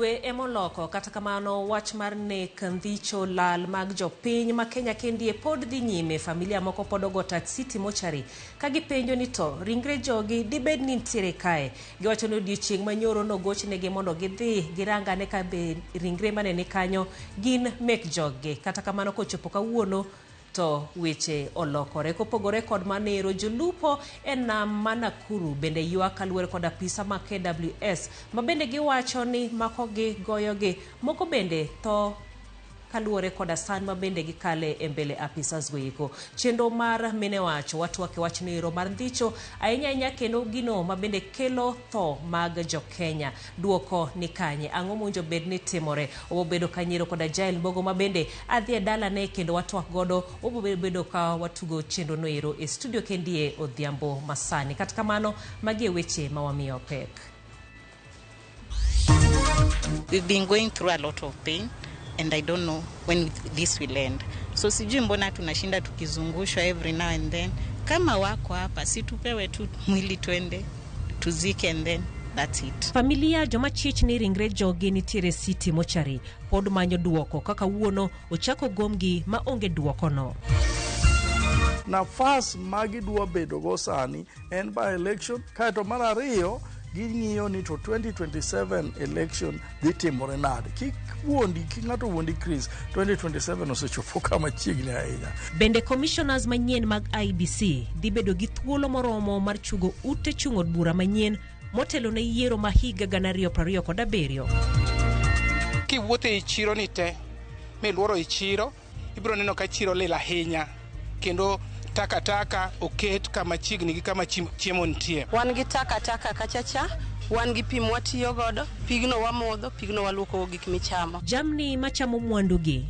Dwe emoloko, kata kamano wach mar nek, ndhicho, lal mag jopiny ma Kenya kendie pod dhi nyime. Familia moko pod ogo tat City Mortuary ka gipenjo ni to ringre jogi dibed ni nitiere kae. Giwacho ni odiochieng' ma nyoro nogochnegi mondo gidhi girang ane ka be ringre mane ni kanyo gin mek joggi. Kata kamano kochopo kawuono to weche olokore. Kopogore kod manero, jolupo e nam ma Nakuru bende ywak kaluwore kod apisa ma KWS ma bende giwacho ni makogi, goyogi, moko bende tho kaluwore koda sand ma bende gikale e mbele apisas go eko. Chenro mar mine wacho watwak e wachno ero mar ndhicho ahinya ahinya kendo gino ma bende kelo tho mag jo-Kenya. Duoko ni kanye? Ang'o mowinjo bed ni timore? Obobedo ka nyiero koda Jael Mbogo ma bende adhi e dalane kendo watwak godo. Wabobedo ka watugo chenro no ero e studio kendie odhiambo masani. Kata kamano, magi e weche ma wamiyo pek. We've been going through a lot of pain and I don't know when this will end. So sijui mbona tunashinda tukizungushwa every now and then. Kama wako hapa, si tupewe tu mwili twende tuzike and then that's it. Familia joma chich ni ringre jogi nitiere City Mortuary pod manyo duoko ka kawuono ochako gomgi ma onge duokono. Nafas ma gidwa bedogo sani en by election, kaeto mar ariyo ging'iyo ni to 2027 election dhi timore nade. Kik wuondi, kik ng'ato wuondi Chris, 2027 osechopo kama chiegni ahinya. Bende commissioners manyien mag IEBC dhi bedo gi thuolo moromo mar chugo ute chung' od bura manyien motelo ne yiero ma higa 2027. Kiwuotho ei chiro ni te miluoro i chiro, ibiro neno ka chiro lil ahinya kendo takataka oket kama chiegni gi kama chiemo nitie. Wan gi takataka kacha cha, wan gi pi mwatiyo godo, pigno wamodho, pigno waluokogo gik michamo. Jamni machamo mwandugi,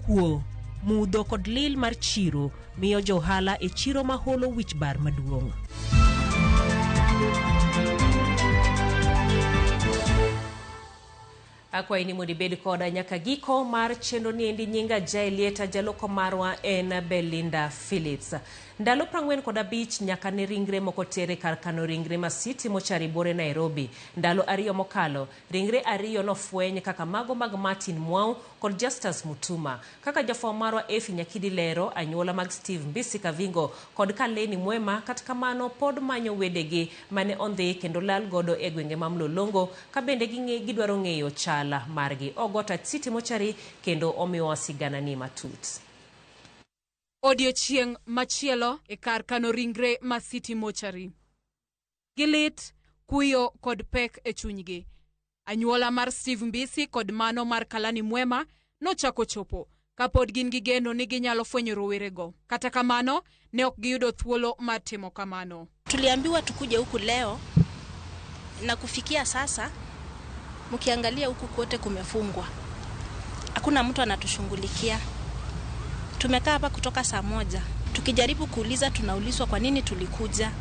kuo, mudho kod lil mar chiro miyo johala e chiro ma holo wich bar maduong'. Akwayi ni mondo ibed koda nyaka giko mar chenro ni endi. Nyinga Jaelieta, jaloko marwa en Belinda Phillips. Ndalo 45 nyaka ne ringre moko tere kar kano ringre ma City Mortuary Bore Nairobi. Ndalo ariyo mokalo, ringre ariyo nofweny kaka mago mag Martin Mwau kod Justus Mutuma. Kaka jafwambo marwa Effie Nyakidi lero, anyuola mag Steve Mbisi Kavingo kod Kaleni Mwema kata kamano pod manyo wedegi mane ondhi kendo lal godo e gwenge ma Mlolongo ka bende gidwaro ng'eyo chal margi. Ogota City Mortuary kendo omiyowa sigana ni matut. Odiochieng' machielo e kar kano ringre ma City Mortuary. Gi lit, kuyo kod pek e chunygi. Anyuola mar Steve Mbisi kod mano mar Kalani Mwema nochako chopo kapod gin gi geno ni ginyalo fwenyo rowerego. Kata kamano, ne ok giyudo thuolo mar timo kamano. Tuliambiwa tukuje huku leo na kufikia sasa, mkiangalia huku kote kumefungwa, hakuna mtu anatushughulikia. Tumekaa hapa kutoka saa 1 tukijaribu kuuliza, tunaulizwa kwa nini tulikuja.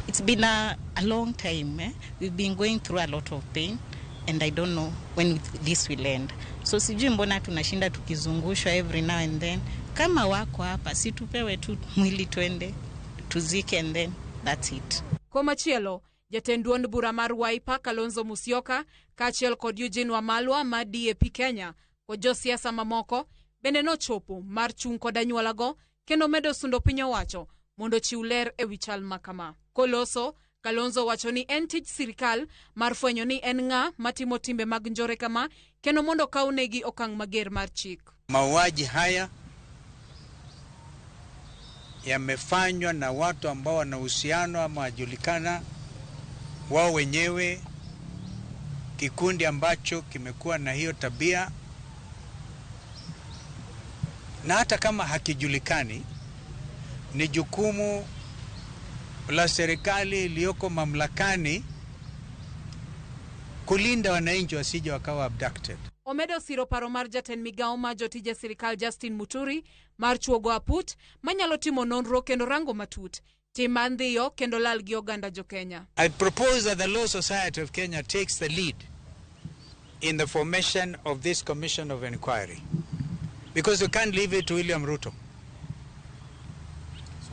It's been a long time. Eh? We've been going through a lot of pain and I don't know when this will end. So sijui mbona tunashinda tukizungushwa every now and then. Kama wako hapa, si tupewe tu mwili twende tuzike and then that's it. Komachielo, jatend duond bura mar Wiper Kalonzo Musyoka kaachiel kod Eugene Wamalwa mar DAP Kenya kod josiasa mamoko bende nochopo mar chung' kod anyuolago kendo medo sundo piny owacho mondo ochiw ler ewi chal ma kama. Koloso, Kalonzo wacho ni en tij sirikal mar fwenyo ni en ng'a matimo timbe mag njore kama kendo mondo okawnegi okang' mager mar chik. Mauaji haya yamefanywa na watu ambao wana uhusiano ama wajulikana wao wenyewe, kikundi ambacho kimekuwa na hiyo tabia, na hata kama hakijulikani, ni jukumu la serikali iliyoko mamlakani kulinda wananchi wasije wakawa abducted. Omedo siro paro mar jatend migawo mar jotije sirikal Justin Muturi mar chuogo aput manyalo timo nonro kendo rango matut tim mar ndhiyo kendo lal gi oganda jo-Kenya. I propose that the Law Society of Kenya takes the lead in the formation of this commission of inquiry, because we can't leave it to William Ruto,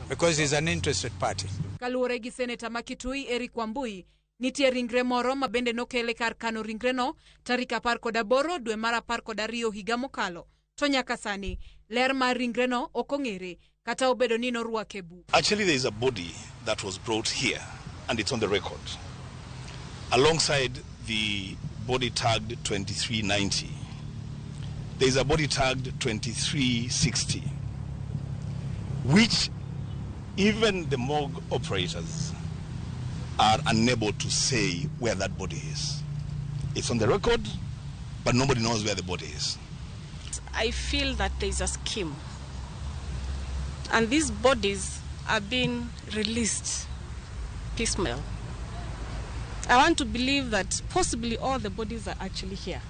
because he's an interested party. Kaluwore gi seneta ma Kitui Eric Wambui, Nitie ringre moro ma bende nokele kar kano ringreno tarik 18 dwe mar 12 higa mokalo. To nyaka sani, ler mar ringreno ok ong'ere kata obedo ni norwake buk. Actually, there is a body that was brought here, and it's on the record, alongside the body tagged 2390. There is a body tagged 2360, which even the morgue operators are unable to say where that body is. It's on the record, but nobody knows where the body is. I feel that there is a scheme, and these bodies are being released piecemeal. I want to believe that possibly all the bodies are actually here,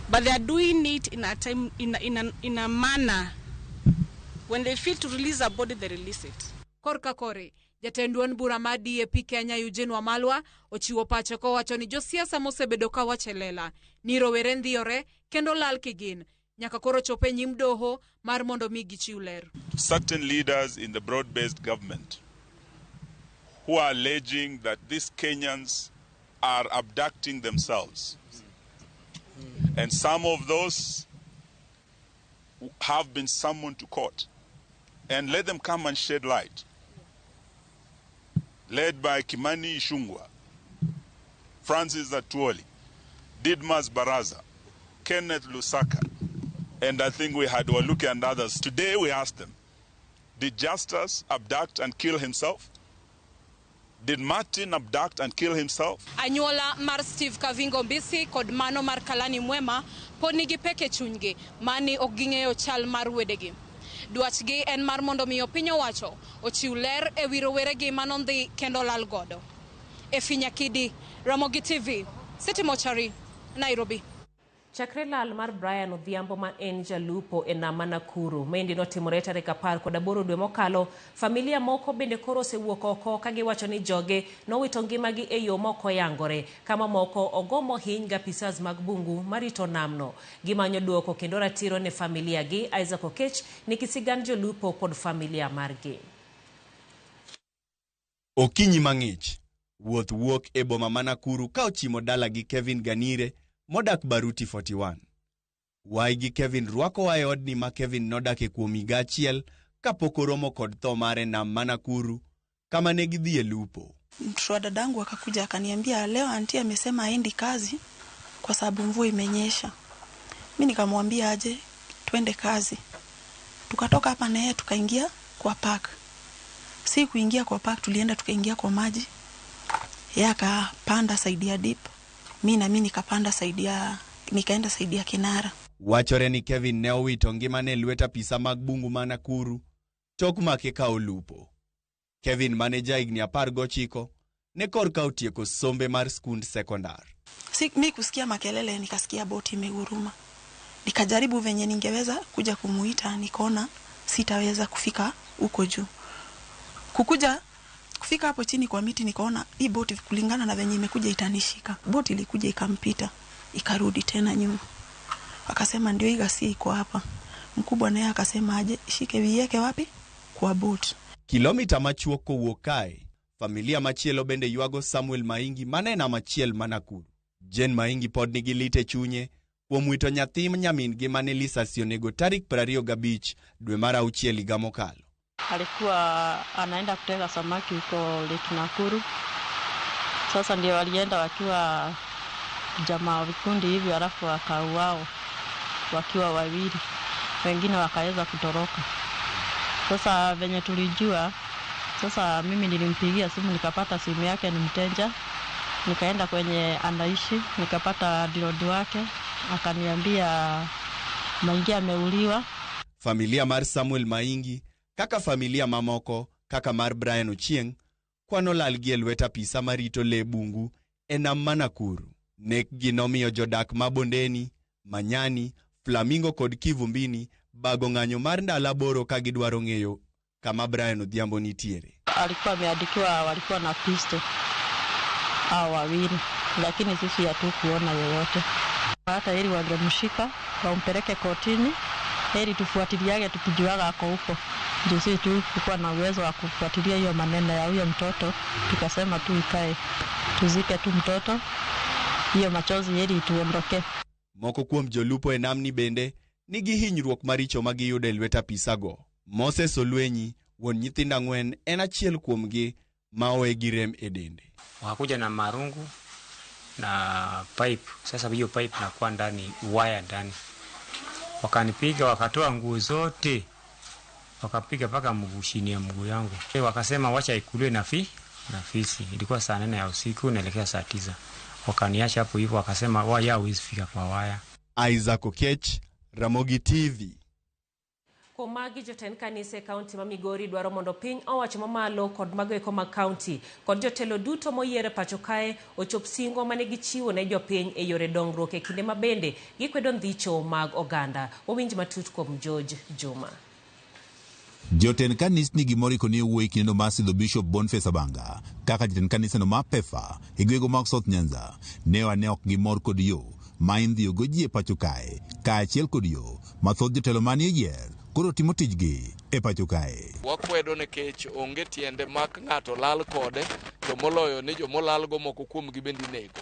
but they are doing it in a time, in a manner. When they feel to release a body, they release it. Korka kore, jatend duond bura mar DAP Kenya Eugene Wamalwa ochiwo pache kowacho ni josiasa mosebedo ka wacho e lela ni rowere ndhiyore kendo lal kigin nyaka koro chop e nyim doho mar mondo mi gichiw ler. Certain leaders in the broad-based government who are alleging that these Kenyans are abducting themselves. And some of those have been summoned to court. And let them come and shed light. Led by Kimani Ichung'wah, Francis Atwoli, Didmas Baraza, Kenneth Lusaka, and I think we had Waluke and others. Today we asked them, did Justus abduct and kill himself? Did Martin abduct and kill himself? Anyuola mar Steve Kavingo Mbisi kod mano mar Kalani Mwema pod nigi pek e chunygi mani ok ging'eyo chal mar wedegi. Dwachgi en mar mondo miyo piny owacho ochiw ler e wi roweregi manondhi kendo lal godo. Efi Nyakidi, Ramogi TV, City Mortuary, Nairobi. Chakre lal mar Brian Odhiambo ma en jalupo e nam ma Nakuru. Maendi notimore tarik 18 dwe mokalo. Familia moko bende koro osewuok oko ka giwacho ni joge nowito ngimagi e yo mok oyangore, kama moko ogo mohiny gi apisas mag bungu marito namno. Gimanyo duoko kendo ratiro ne familia gi. Isaac Okech nigi sigand jolupo kod familia margi. Okinyi mang'ich, wuoth wuok e boma ma Nakuru ka ochimo dala gi Kevin Ganire modak Baruti 41. Wai gi Kevin rwakowa e odni ma Kevin nodake kuom higa achiel kapok oromo kod tho mare nam ma Nakuru kama ne gidhiye lupo. Mtoto wa dadangu akakuja akaniambia, leo auntie amesema haendi kazi kwa sababu mvua imenyesha. Mi nikamwambia aje twende kazi. Tukatoka hapa na yeye tukaingia kwa park. Si kuingia kwa park, tulienda tukaingia kwa maji. Yeye akapanda side ya deep. Mi na mi nikapanda side ya, nikaenda side ya kinara. Wachore ni Kevin ne owito ngimane e lwet apisa mag bungu ma Nakuru tok make ka olupo. Kevin mane ja higni 19 ne korka otieko sombe mar skund sekondar. Si, mi kusikia makelele nikasikia boti imeguruma. Nikajaribu venye ningeweza kuja kumuita, nikaona sitaweza kufika huko juu. Kukuja kufika hapo chini kwa miti nikaona hii boti kulingana na venye imekuja itanishika. Boti ilikuja ikampita, ikarudi tena nyuma. Akasema ndio hii ghasia iko hapa. Mkubwa naye akasema aje shike viweke wapi? Kwa boti. Kilomita machuok kowuok kae, familia machielo bende ywago Samuel Maingi mane nam achiel ma Nakuru. Jane Maingi pod nigi lit e chunye kuom wito nyathi nyamin-gi mane lisasi onego tarik 25 dwe mar auchiel higa mokalo. Alikuwa anaenda kutega samaki huko Lake Nakuru. Sasa ndio walienda wakiwa jamaa vikundi hivyo, alafu wakauawa wakiwa wawili, wengine wakaweza kutoroka. Sasa venye tulijua, sasa mimi nilimpigia simu nikapata simu yake ni mteja. Nikaenda kwenye anaishi, nikapata dirodi wake, akaniambia Maingi ameuliwa. Familia mar Samuel Maingi kaka familia mamoko kaka mar Brian Ochieng kwano lal gi e lwet apisa marito le bungu e nam ma Nakuru. Nek gi nomiyo jodak ma Bondeni, Manyani, Flamingo kod Kivumbini bago ng'anyo mar ndalo 8 ka gidwaro ng'eyo kama Brian Odhiambo nitiere. Alikuwa ameandikiwa walikuwa na pistol hao wawili, lakini sisi hatukuona yoyote. Hata heri wangemshika wampeleke kotini, heri tufuatiliage tukijuaga ako huko. Juu si tu kukuwa na uwezo wa kufuatilia hiyo maneno ya huyo mtoto, tukasema tu ikae, tuzike tu mtoto, hiyo machozi heri ituondoke. Moko kuom jolupo e namni bende nigi hinyruok maricho ma giyudo e lwet apisago. Moses Olwenyi, wuon nyithindo 4, en achiel kuomgi ma owe gi rem e dende. Wakakuja na marungu na pipe. Sasa hiyo pipe nakuwa ndani, waya ndani, wakanipiga, wakatoa nguo zote, wakapiga mpaka mguu chini ya mguu yangu. Wakasema wacha ikuliwe na fisi. Ilikuwa saa 8 ya usiku naelekea saa 9. Wakaniacha hapo hivyo, wakasema waya hauwezi fika kwa waya. Isaac Okech, Ramogi TV. Kuom magi jotend kanise e kaunti ma Migori dwaro mondo piny owacho mamalo kod mago eko mag kaunti kod jotelo duto moyier e pacho kae ochop singo mane gichiwo ne jopiny e yore dongruok e kinde ma bende gikwedo ndhicho mag oganda. Wawinj matut kuom George Juma. Jotend kanisni gimoro ni owuoyi kindeno mar sidho Bishop Boniface Abanga kaka jatend kanisano mar PEFA e gwenge mag South Nyanza ne wane ok gimor kod yo ma indhiyo go ji e pacho kae kaachiel kod yo ma thoth jotelo manie yier koro timo tijgi e pacho kae. Wakwedo nikech onge tiende mak ng'ato lal kode, to moloyo ni jomolalgo moko kuomgi bende inego.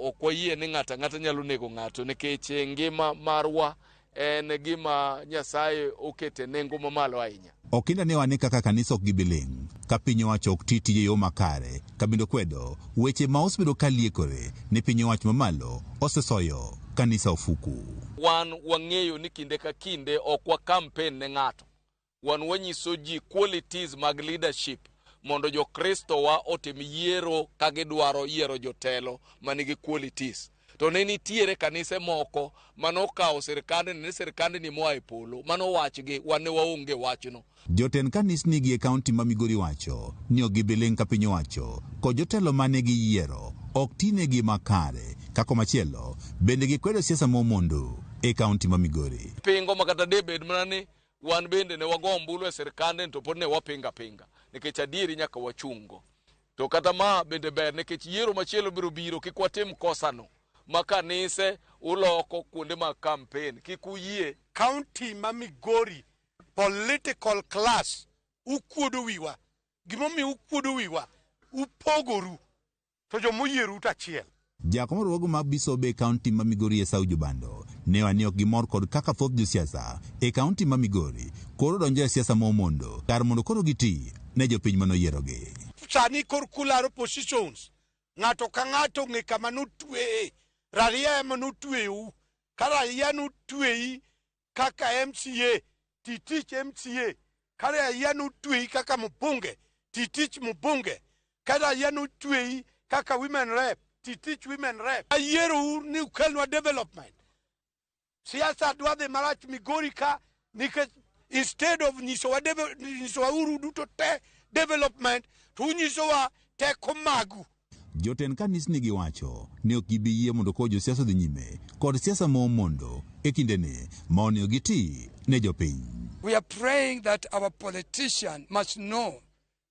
Ok wayie ni ng'ato ang'ata nyalo nego ng'ato nikech ngima marwa en gima Nyasaye okete nengo mamalo ahinya. Okinda ne wane kaka kanisa ok gibi ling' ka piny owacho ok ti tije yo makare kabindo kwedo weche ma osebedo ka liekore ni piny owacho mamalo osesoyo kanisa ofuku. Wan wang'eyo ni kinde ka kinde ok wa campaign ne ng'ato. Wan wanyiso ji qualities mag leadership mondo jokristo wa otim yiero ka gidwaro yiero jotelo manigi qualities. To ne nitiere kanise moko manokawo sirkandni ni sirkandni moa e polo, mano wachgi, wan ne waonge wachno. Jotend kanisni gi e kaunti ma Migori wacho ni ok gibi ling' ka piny owacho kod jotelo mane giyiero ok tinegi makare. Ka komachielo bende gikwedo siasa momondo e kaunti ma Migori. Pingo ma kata debed mana ni wan bende ne wago ombulu e sirkandni to pod ne wapinga pinga nikech adieri nyaka wachungo. To kata ma bende ber nikech yiero machielo biro biro, kik watim kosano ma kanise uloko kuonde mag campaign, kik uyie. Kaunti ma Migori political class ukuodo wiwa. Gimomiyo ukuodo wiwa, upogoru to jomoyieru to achiel. Jakom riwruoge mag Bisobe e kaunti ma Migori Esau Jobando ne wane ok gimor kod kaka thoth josiasa e kaunti ma Migori koro donjo e siasa momondo kar mondo koro giti ne jopiny manoyierogi. Sani kor kularo positions, ng'ato ka ng'ato ng'e kama notweye, raia ema notweyou. Ka raia notweyi kaka MCA, titich MCA. Ka raia notweyi kaka mbunge, titich mbunge. Ka raia notweyi kaka women rep, titich women rep. Ayierou ni ukelnwa development. Siasa dwa dhi marach Migori ka nikech instead of nyisowa uru duto te development, to unyisowa teko magu. Jotend kanisni giwacho ni ok gibi yie mondo koro josiasa odhi nyime kod siasa momondo e kindeni ma onego giti ne jopiny. We are praying that our politicians must know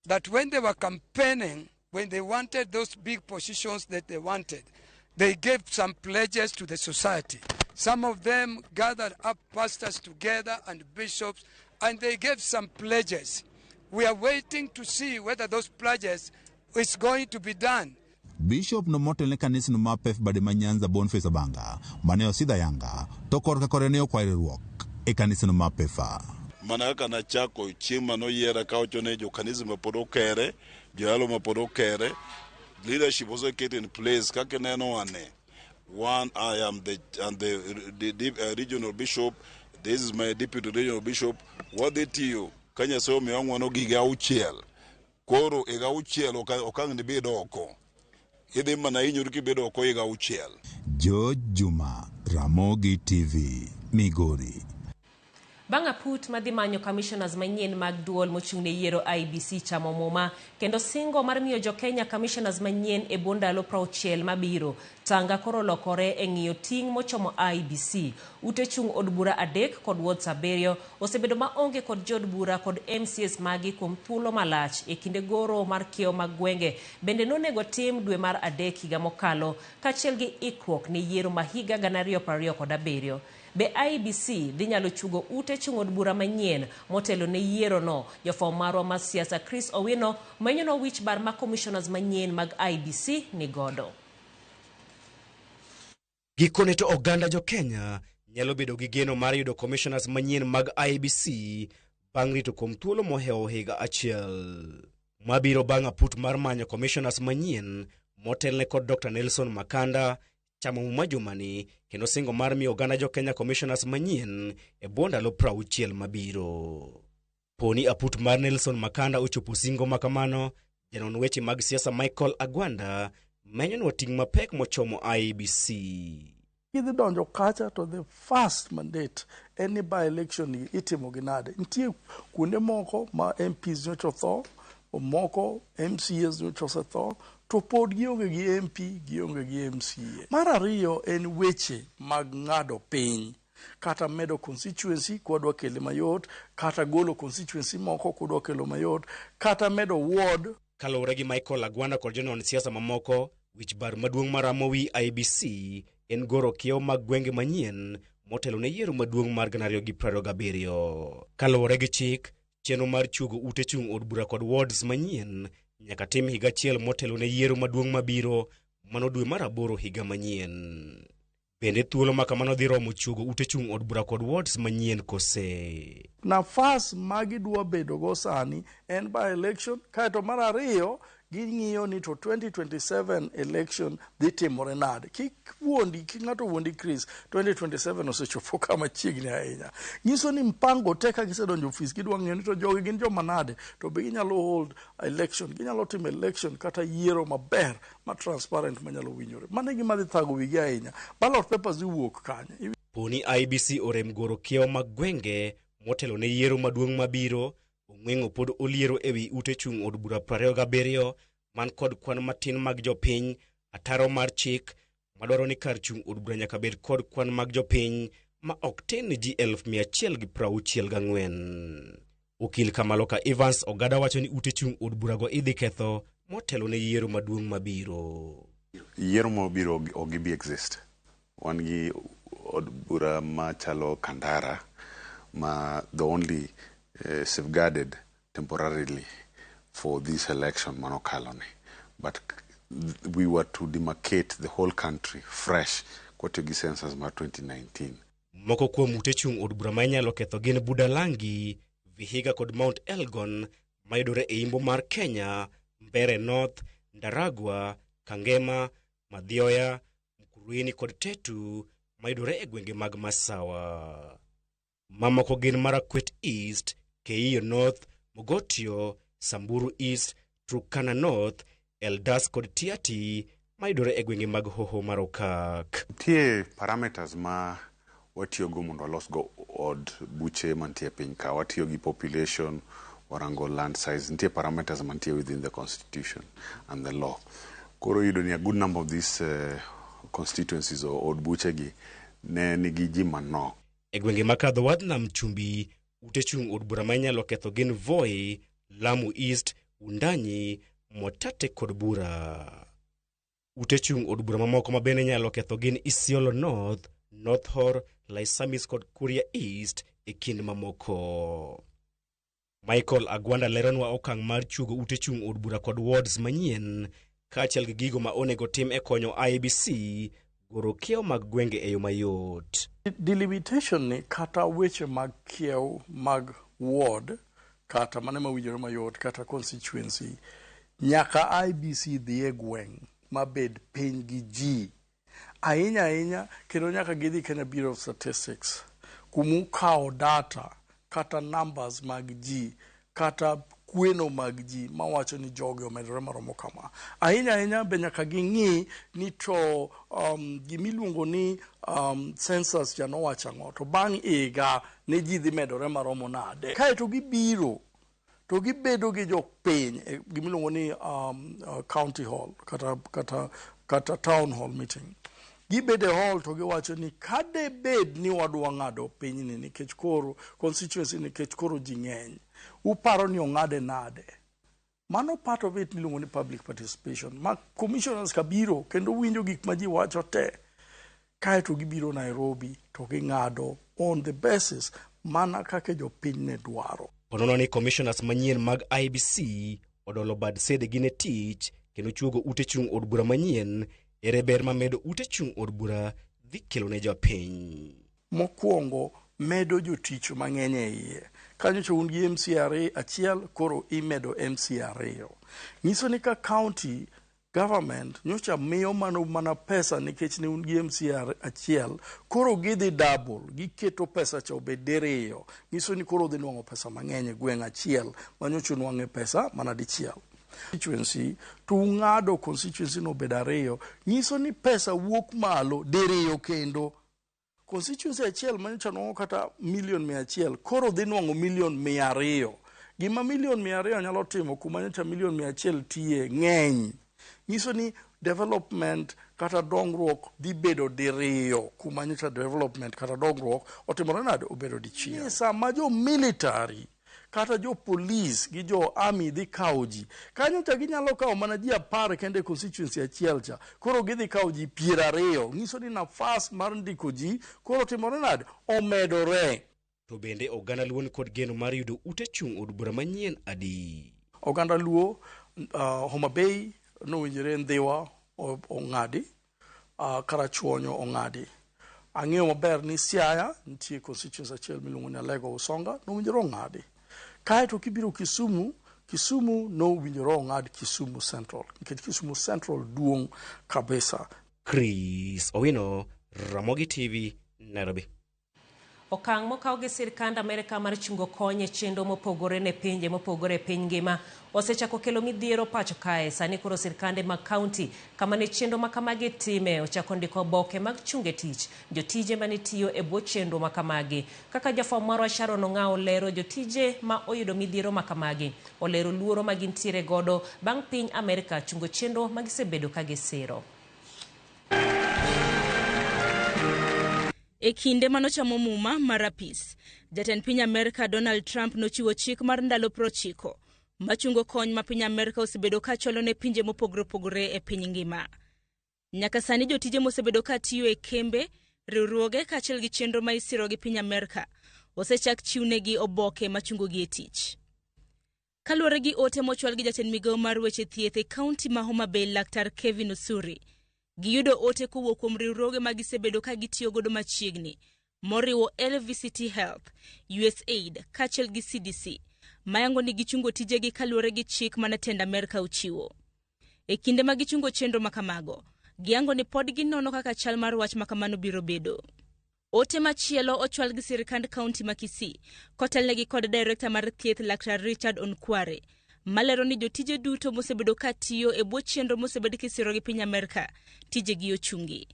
that when they were campaigning, when they wanted those big positions that they wanted, they gave some pledges to the society. Some of them gathered up pastors together and bishops, and they gave some pledges. We are waiting to see whether those pledges is going to be done. Bishop no motelne kanisno mar PEF bade ma Nyanza Boniface Abanga mane osidho ayanga to korka kore ne okwayo riwruok e kanisano mar PEFA. Mana kaka nachako chieng' manoyiera kawacho ne jokanisa ma pod okere, joyalo ma pod okere, leadership oseket in place kaka ineno ane. One, I am the regional bishop. This is my deputy regional bishop. Wadhi tiyo ka Nyasaye omiyowa ng'wono gi higa 6. Koro higa 6 ok ang' nibed oko. Idhi mana hinyori kibedo oko higa 6. George Juma, Ramogi TV, Migori. Bang' aput madhi manyo commissioners manyien mag duol mochung' ne yiero IEBC chamo muma kendo singo mar miyo jo-Kenya commissioners manyien e bwo ndalo 60 mabiro. Tanga koro lokore e ng'iyo ting' mochomo IEBC. Ute chung' od bura 3 kod wards 7 osebedo maonge kod jood bura kod MCAs magi kuom thuolo malach e kinde goro mar kiewo mag gwenge bende nonego tim dwe mar 3 higa mokalo kaachiel gi ikruok ne yiero ma higa 2027. Be IEBC dhi nyalo chugo ute chung' od bura manyien motelo ne yiero no? Jafwambo marwa mar siasa Chris Owino menyonwa wich bar ma commissioners manyien mag IEBC ni godo. Gikone to oganda jo Kenya nyalo bedo gi geno mar yudo commissioners manyien mag IEBC bang' rito kuom thuolo mohewo higa achiel. Mabiro bang' aput mar manyo commissioners manyien motelne kod Dr. Nelson Makanda chamo muma jumani kendo singo mar miyo oganda jo Kenya commissioners manyien e bwo ndalo 60 mabiro. Poni aput mar Nelson Makanda ochopo singo makamano, janon weche mag siasa Michael Agwanda menyonwa ting' mapek mochomo IEBC. Gidhi donjo kacha to the first mandate en ni by election ni itimo gi nade. Nitie kuonde moko ma MPs nyocha otho, moko MCAs nyocha osetho, to pod gionge gi MP, gionge gi MCA. Mar ariyo en weche mag ng'ado piny kata medo constituency kwadwa kele mayot, kata golo constituency moko kwadwa kelo mayot, kata medo ward. Kaluwore gi Michael Agwanda kod jonon siasa mamoko, wich bar maduong' maramo wi IEBC en goro kiewo mag gwenge manyien motelo ne yiero maduong' mar 2027. Kaluwore gi chik, chenro mar chuogo ute chung' od bura kod wards manyien nyaka tim higa achiel motelo ne yiero maduong' mabiro mano dwe mar aboro higa manyien. Bende thuolo ma kamano dhi romo chuogo ute chung' od bura kod wards manyien kose? Nafas ma gidwa bedo go sani en by election, kaeto mar ariyo ging'iyo ni to 2027 election dhi timore nade. Kik wuondi, kik ng'ato wuondi Chris, 2027 osechopo kama chiegni ahinya. Nyiso ni mpango te ka gisedonjo ofis gidwa ng'iyo ni to jogi gin joma nade, to be ginyalo hold election, ginyalo timo election kata yiero maber ma transparent manyalo winjore. Mano e gima dhi thago wigi ahinya. Ballot papers dhi wuok kanye? Poni IEBC orem goro kiewo mag gwenge motelo ne yiero maduong' mabiro, ong'weng'o pod oliero ewi ute chung' od bura 27 man kod kwan matin mag jopiny, ataro mar chik madwaro ni kar chung' od bura nyaka bed kod kwan mag jopiny ma ok tin ne ji 164,000. Okil Kamaloka Evans Ogada wacho ni ute chung' od burago idhi ketho motelo ne yiero maduong' mabiro. Yiero mabiro ok gibi exist. Wan gi od bura machalo Kandara ma the only safeguarded temporarily for this election manokalo ni. But we were to demarcate the whole country fresh kwatiyo gi census mar 2019. Moko kuom ute chung' od bura ma inyalo ketho gin Budalangi, Vihiga kod Mount Elgon mayudore e imbo mar Kenya, Mbeere North, Ndaragwa, Kangema, Mathioya, Mukurweini kod Tetu mayudore e gwenge mag Masawa. Mamoko gin Marakwet East, Keiyo North, Mogotio, Samburu East, Turkana North, Eldas kod Tiaty mayudore e gwenge mag Hoho mar Okak. Nitie parameters ma watiyogo mondo walos go od buche mantie e piny ka. Watiyo gi population, warango land size, nitie parameters mantie within the constitution and the law. Koro iyudo ni a good number of these constituencies or od buche gi ne nigi ji manok. E gwenge makadho wadh nam chumbi, ute chung' od bura ma inyalo ketho gin Voi, Lamu East, Wundanyi, Mwatate kod Bura. Ute chung' od bura mamoko ma bende inyalo ketho gin Isiolo North, North Horr, Laisamis kod Kuria East e kind mamoko. Michael Agwanda leronwa okang' mar chuogo ute chung' od bura kod wards manyien kaachiel gi gigo ma onego tim e konyo IEBC goro kiewo mag gwenge e yo mayot. Delimitation ni kata weche mag kiew mag ward kata mano mawinjore mayot kata constituency nyaka IEBC dhi e gweng' mabed piny gi ji ahinya ahinya kendo nyaka gidhi Kenya Bureau of Statistics kumukawo data kata numbers mag ji kata kweno mag ji mawacho ni jogi omedore maromo kama. Ahinya ahinya be nyaka ging'i ni to gimiluongo ni census cha nowacho ang'o to bang' higa ne ji dhi medore maromo nade. Kaeto gibiro to gibedo gi jopiny e gimiluongo ni county hall kata town hall meeting. Gibedo e hall to giwacho ni kade bed ni wadwa ng'ado pinyni nikech koro constituency nikech koro ji ng'eny, uparo ni ong'ade nade? Mano part of it miluongo ni public participation ma commissioners ka biro kendo winjo gik ma ji wacho te. Kaeto gibiro Nairobi to ging'ado on the basis mana kaka jopiny ne dwaro. Onono ni commissioners manyien mag IEBC odolo bad sedegi ne tich kendo chuogo ute chung' od bura manyien. Ere ber ma medo ute chung' od bura dhi kelo ne jopiny? Mokwongo, medo jotich mang'eny e iye. Kanyocha un gi MCA achiel, koro imedo MCA ariyo. Nyiso ni ka county government nyocha miyo mano mana pesa nikech ne un gi MCA achiel, koro gidhi double, giketo pesa cha obed diriyo. Nyiso ni koro dhi nwang'o pesa mang'eny e gweng' achiel ma nyocha unwang'e pesa mana dichiel. Constituency to ung'ado constituency no obed ariyo, nyiso ni pesa wuok malo diriyo kendo. Constituency achiel manyocha nwang'o kata milion 100, koro dhi nwang'o milion 200. Gima milion 200 nyalo timo kuma nyocha milion 100 tiye ng'eny. Nyiso ni development kata dongruok dhi bedo diriyo kuma nyocha development kata dongruok otimore nade obedo dichiel. Sama jo military kata jo police gi jo army dhi kawo ji, kanyo cha ginyalo kawo mana ji 10 kende e constituency achiel cha, koro gidhi kawo ji 20. Nyiso ni nafas mar ndiko ji koro timore nade omedore. To bende oganda Luo ni kod geno mar yudo ute chung' od bura manyien adi? Oganda Luo, Homa Bay nowinjore Ndhiwa ong'adi, Karachuonyo ong'adi. Ang'eyo maber ni Siaya nitie constituency achiel miluongo ni Alego Usonga nowinjore ong'adi. Kaeto kibiro Kisumu, Kisumu nowinjore ong'ad Kisumu Central nikech Kisumu Central duong' kabisa. Chris Owino, Ramogi TV, Nairobi. Okang' mokaw gi sirkand Amerka mar chungo kony e chenro mopogore ne pinje mopogore e piny ngima osechako kelo midhiero pacho kae. Sani koro sirkande mag kaunti kama ne chenro ma kamagi time ochako ndiko oboke mag chunge tich jotije mane tiyo e bwo chenro ma kamagi. Kaka jafwambo marwa Sharon Ong'ao lero, jotije ma oyudo midhiero ma kamagi olero luoro ma gintiere godo bang' piny Amerka chungo chenro ma gisebedo ka gisiro. E kinde manochamo muma mar apis, jatend piny Amerka Donald Trump nochiwo chik mar ndalo 90 machungo kony ma piny Amerka osebedo ka chwalo ne pinje mopogore opogore e piny ngima. Nyaka sani jotije mosebedo ka tiyo e kembe, riwruoge kaachiel gi chenro ma isiro gi piny Amerka osechak chiwnegi oboke machungogi e tich. Kaluwore gi ote mochwal gi jatend migawo mar weche thieth e kaunti ma Homa Bay Laktar Kevin Osuri, giyudo ote kowuok kuom riwruoge ma gisebedo ka gitiyo godo machiegni, moriwo LVCT Health, USAID kaachiel gi CDC, mayango ni gichungo tijegi kaluwore gi chik mane tend Amerka ochiwo. E kinde ma gichungo chenro makamago, giyango ni pod ginono kaka chal mar wach makamano biro bedo. Ote machielo ochwal gi sirkand kaunti ma Kisii, kotelnegi kod direkta mar thieth Laktar Richard Onkware, malero ni jotije duto mosebedo ka tiyo e bwo chenro mosebed kisiro gi piny Amerka, tijegi ochungi.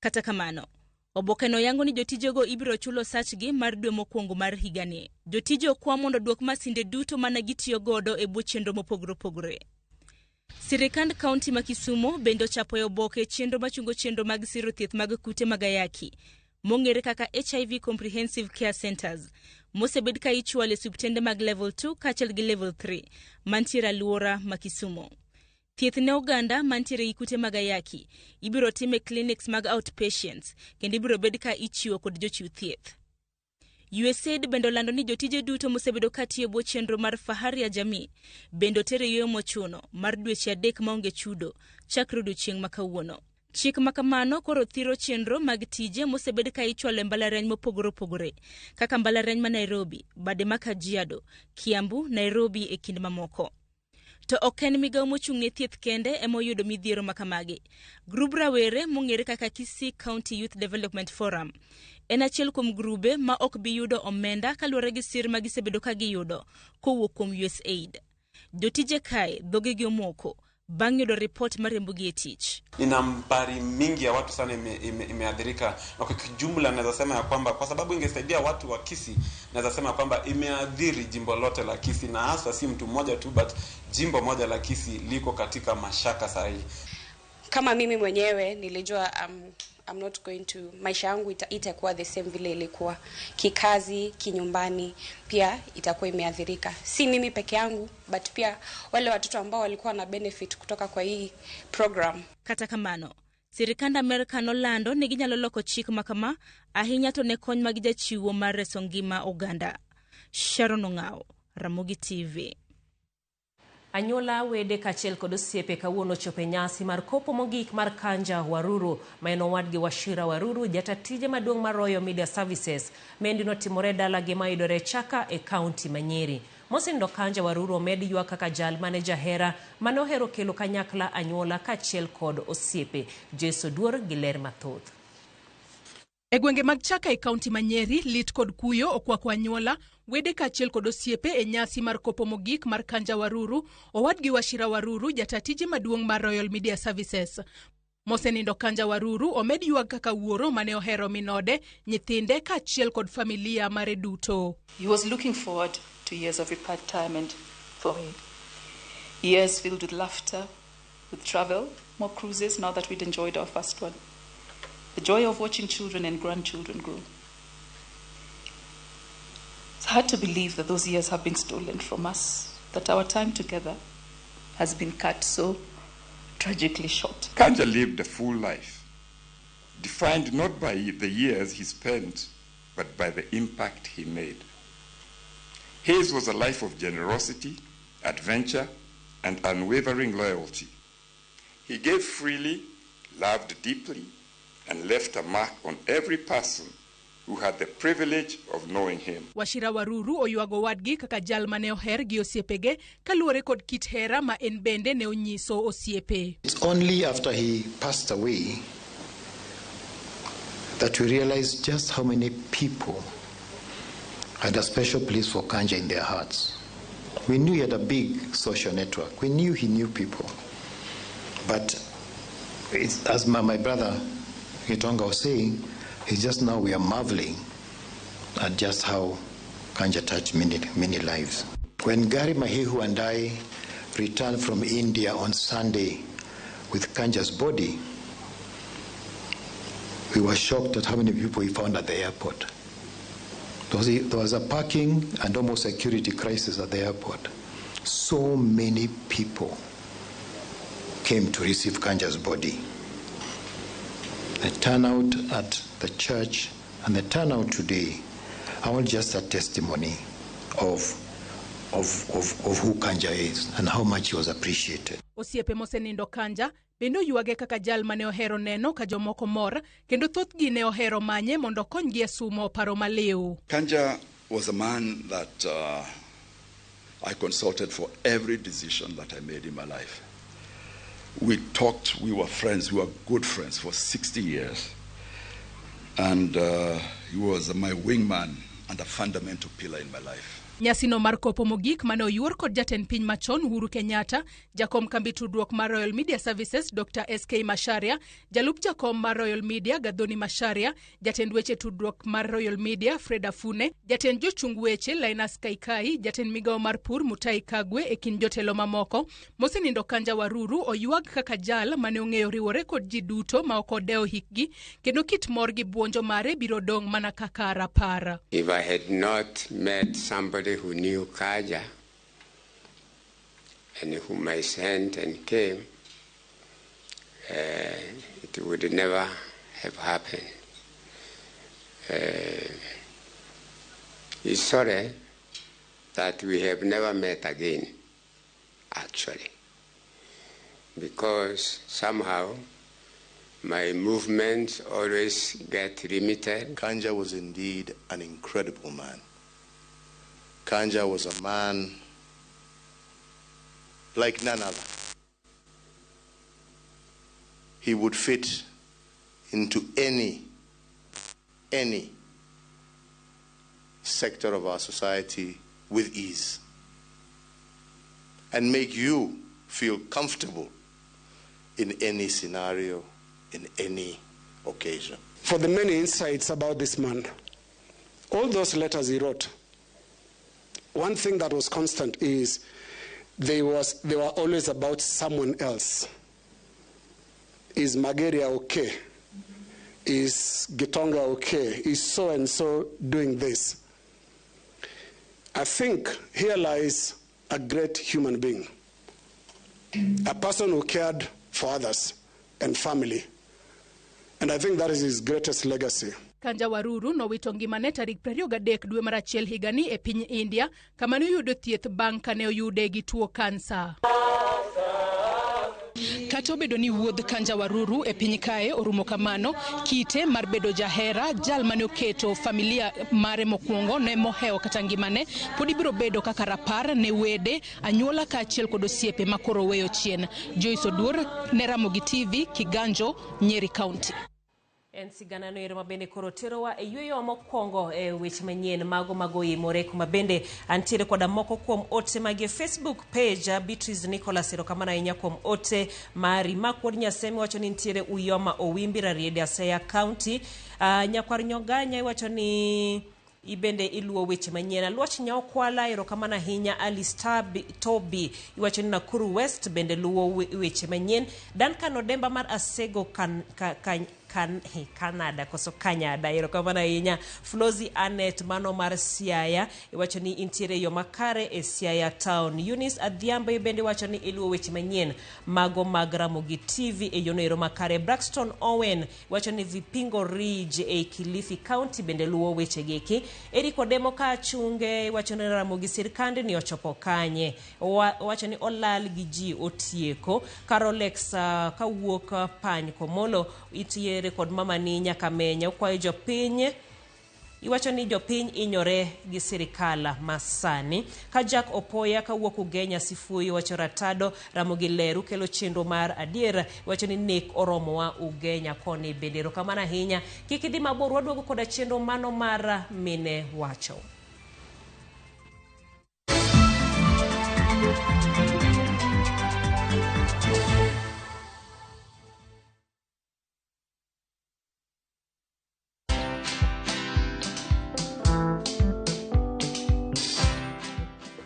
Kata kamano, obokeno yango ni jotijego ibiro chulo sachgi mar dwe mokwongo mar higani. Jotije okwa mondo oduok masinde duto mane gitiyo godo e bwo chenro mopogore opogore. Sirikand kaunti ma Kisumu bende ochapo e oboke chenro machungo chenro mag siro thieth mag kute mag ayaki, mong'ere kaka HIV Comprehensive Care Centers, mosebed ka ichwalo e osiptende mag level 2 kaachiel gi level 3 mantiere alwora ma Kisumu. Thieth ne oganda mantiere gi kute mag ayaki ibiro tim e clinics mag outpatients kendo ibiro bed ka ichiwo kod jochiw thieth. USAID bende olando ni jotije duto mosebedo ka tiyo e bwo chenro mar Fahari ya Jamii bende oter e yueyo mochuno mar dweche 3 maonge chudo chakre odiechieng' ma kawuono. Chik ma kamano koro thiro chenro mag tije mosebed ka ichwalo e mbalariany mopogore opogore kaka mbalariany ma Nairobi, bade ma Kajiado, Kiambu, Nairobi e kind mamoko. To ok en migawo mochung' ne thieth kende ema oyudo midhiero ma kamagi. Grub rawere mong'ere kaka Kisii County Youth Development Forum en achiel kuom grube ma ok bi yudo omenda kaluwore gi sir ma gisebedo ka giyudo kowuok kuom USAID. Jotije kae dhogegi omoko bang' yudo ripot mariembogi e tich. Ni nambari mingi ya watu sana imeathirika, na kwa kijumla naweza sema ya kwamba kwa sababu ingesaidia watu wa Kisii, naweza sema kwamba imeathiri jimbo lote la Kisii, na hasa si mtu mmoja tu, but jimbo moja la Kisii liko katika mashaka saa hii. Kama mimi mwenyewe nilijua I'm not going to, maisha yangu itakuwa the same vile ilikuwa kikazi, kinyumbani pia itakuwa imeathirika. Si mimi peke yangu but pia wale watoto ambao walikuwa na benefit kutoka kwa hii program. Kata kamano, Sirikand Amerka nolando ni ginyalo loko chik ma kama, ahinya to ne kony ma gijachiwo mar reso ngima oganda. Sharon Ong'aw, Ramogi TV. Anyuola, wede kaachiel kod osiepe kawuono ochopo e nyasi mar kopo mogik mar Kanja Waruru, ma en owadgi Wachira Waruru, jata tije maduong' mar Royal Media Services. Mendi notimore dalagi mayudore Chaka e kaunti ma Nyeri. Mosenindo Kanja Waruru omed ywak kaka jal mane jahera mane ohero kelo kanyakla anyuola kaachiel kod osiepe. Joyce Oduor gi ler mathoth. E gwenge mag Chaka e kaunti ma Nyeri, lit kod kuyo okwako anyuola, wede kaachiel kod osiepe e nyasi mar kopo mogik mar Kanja Waruru, owadgi Wachira Waruru, jata tije maduong' mar Royal Media Services. Mosenindo Kanja Waruru omed ywag kaka wuoro mane ohero minode, nyithinde kaachiel kod familia mare duto. He was looking forward to years of retirement for me. Years filled with laughter, with travel, more cruises now that we'd enjoyed our first one. The joy of watching children and grandchildren grow. It's hard to believe that those years have been stolen from us, that our time together has been cut so tragically short. Kanja lived a full life, defined not by the years he spent, but by the impact he made. His was a life of generosity, adventure, and unwavering loyalty. He gave freely, loved deeply, and left a mark on every person who had the privilege of knowing him. Wachira Waruru oywago wadgi kaka jal mane oher gi osiepege kaluwore kod kit hera ma en bende ne onyiso osiepe. It's only after he passed away that we realized just how many people had a special place for Kanja in their hearts. We knew he had a big social network. We knew he knew people. But it's, as my brother Gitonga was saying, it's just now we are marveling at just how Kanja touched many, many lives. When Gary Mahihu and I returned from India on Sunday with Kanja's body, we were shocked at how many people we found at the airport. There was a parking and almost security crisis at the airport. So many people came to receive Kanja's body. The turnout at the church and the turnout today are all just a testimony of who Kanja is and how much he was appreciated. Osiepe mosenindo Kanja bende oywage kaka jal mane ohero neno ka jomoko mor kendo thothgi ne ohero manye mondo okonygi e sumo paro maliw. Kanja was a man that I consulted for every decision that I made in my life. We talked, we were friends, we were good friends for 60 years. And he was my wingman and a fundamental pillar in my life. Nyasino mar kopo mogik mane oyuor kod jatend piny machon Uhuru Kenyatta, jakom kambi tudruok mar Royal Media Services Dr. SK Macharia, jalup jakom mar Royal Media Gathoni Macharia, jatend weche tudruok mar Royal Media Fred Afune, jatend jochung weche Linus Kaikai, jatend migawo mar pur Mutahi Kagwe e kind jotelo mamoko. Mosenindo Kanja Waruru oywag kaka jal mane ong'eyo riwore kod ji duto ma ok odewo hikgi kendo kit mor gi buonjo mare biro dong' mana kaka rapar. If I had not met somebody who knew Kanja and whom I sent and came, it would never have happened. It's sorry that we have never met again, actually, because somehow my movements always get limited. Kanja was indeed an incredible man. Kanja was a man like none other. He would fit into any sector of our society with ease and make you feel comfortable in any scenario, in any occasion. For the many insights about this man, all those letters he wrote, one thing that was constant is they were always about someone else. Is Mageria okay? Is Gitonga okay? Is so-and-so doing this? I think here lies a great human being, a person who cared for others and family And I think that is his greatest legacy. Kanja Waruru nowito ngimane tarik 23 dwe mar achiel higani e piny India kama ne oyudo thieth bang' kane oyude gi tuo kansa. Kata obedo ni wuodh Kanja Waruru e piny kae orumo kamano, kite mar bedo jahera, jal mane oketo familia mare mokwongo ne mohewo kata ngimane, pod ibiro bedo kaka rapar ne wede, anyuola kaachiel kod osiepe ma koro weyo chien. Joyce Oduor ne Ramogi TV, Kiganjo, Nyeri County. En sigana no ero mabende koro terowa e yueyo mokwongo e weche manyien mago magoimore kuma bende antiere koda moko kuom ote magi e Facebook page. Beatrice Nicholas, erokamano ahinya kuom ote mari. Mak Wuod Nyasemi wacho ni nitiere Uyoma Owimbi, Rarieda, Siaya County. Nyakwar Nyoganya iwacho ni ibende iluwo weche manyien. Aluoch Nyaokwala, erokamano ahinya. Alice Toby iwacho ni Nakuru West bende luwo weche manyien. Duncan Odemba mar Asego Canada koso Kanyada, erokamano ahinya. Flozi Anet mano mar Siaya iwacho ni intiere yo makare e Siaya Town. Eunice Adhiambo bende wacho ni iluwo weche manyien mago mag Ramogi TV e yono ero makare. Braxton Owen iwacho ni Vipingo Ridge e Kilifi County bende luwo weche geki. Eric Odemo Kachunge iwacho ni Ramogi sirkande ni ochopo kanye, wacho ni olal gi ji otieko. Carolex kawuok Pany Komolo itiere kod mama ni Nyakamenya okwayo jopiny, iwacho ni jopiny inyore gi sirikal masani. Ka Jack Opoya kawuok Ugenya Sifuyo wacho Ratado Ramogi ler ukelo chenro mar adier, iwacho ni nek oromowa Ugenya koni bende. Erokamano ahinya, kik idhi mabor, waduogo koda chenro mano mar mine wacho.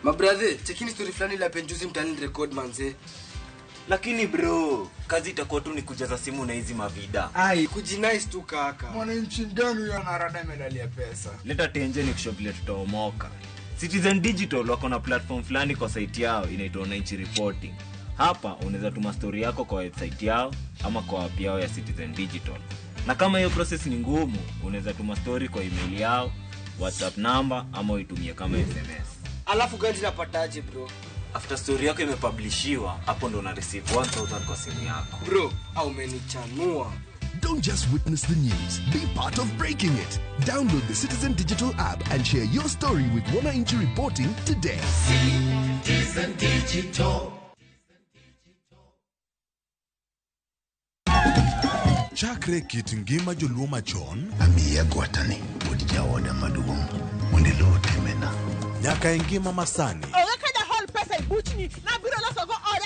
Mabrother, chekini story fulani la penjuzi mtani record manze. Lakini bro, kazi itakuwa tu ni kujaza simu na hizi mavida. Ai, kujinice tu kaka. Mwananchi gani huyo anarada medali ya pesa? Leta tenje ni kusho vile tutaomoka. Citizen Digital wako na platform fulani kwa site yao inaitwa Wananchi Reporting. Hapa unaweza tuma story yako kwa website yao ama kwa app yao ya Citizen Digital. Na kama hiyo process ni ngumu, unaweza tuma story kwa email yao, WhatsApp number ama uitumie kama SMS. Alafu gani napataje bro? After story yako imepublishiwa, hapo ndo una receive 1000 kwa simu yako. Bro, au umenichanua. Don't just witness the news, be part of breaking it. Download the Citizen Digital app and share your story with Wananchi Reporting today. Citizen Digital. Chakre kit ngima joluo machon, amiya gwatani wuod jaoda maduong' mondo iluw timena. Nyaka e ngima masani. Onge ka jahol pesa e buchni, nabiro losogo ode.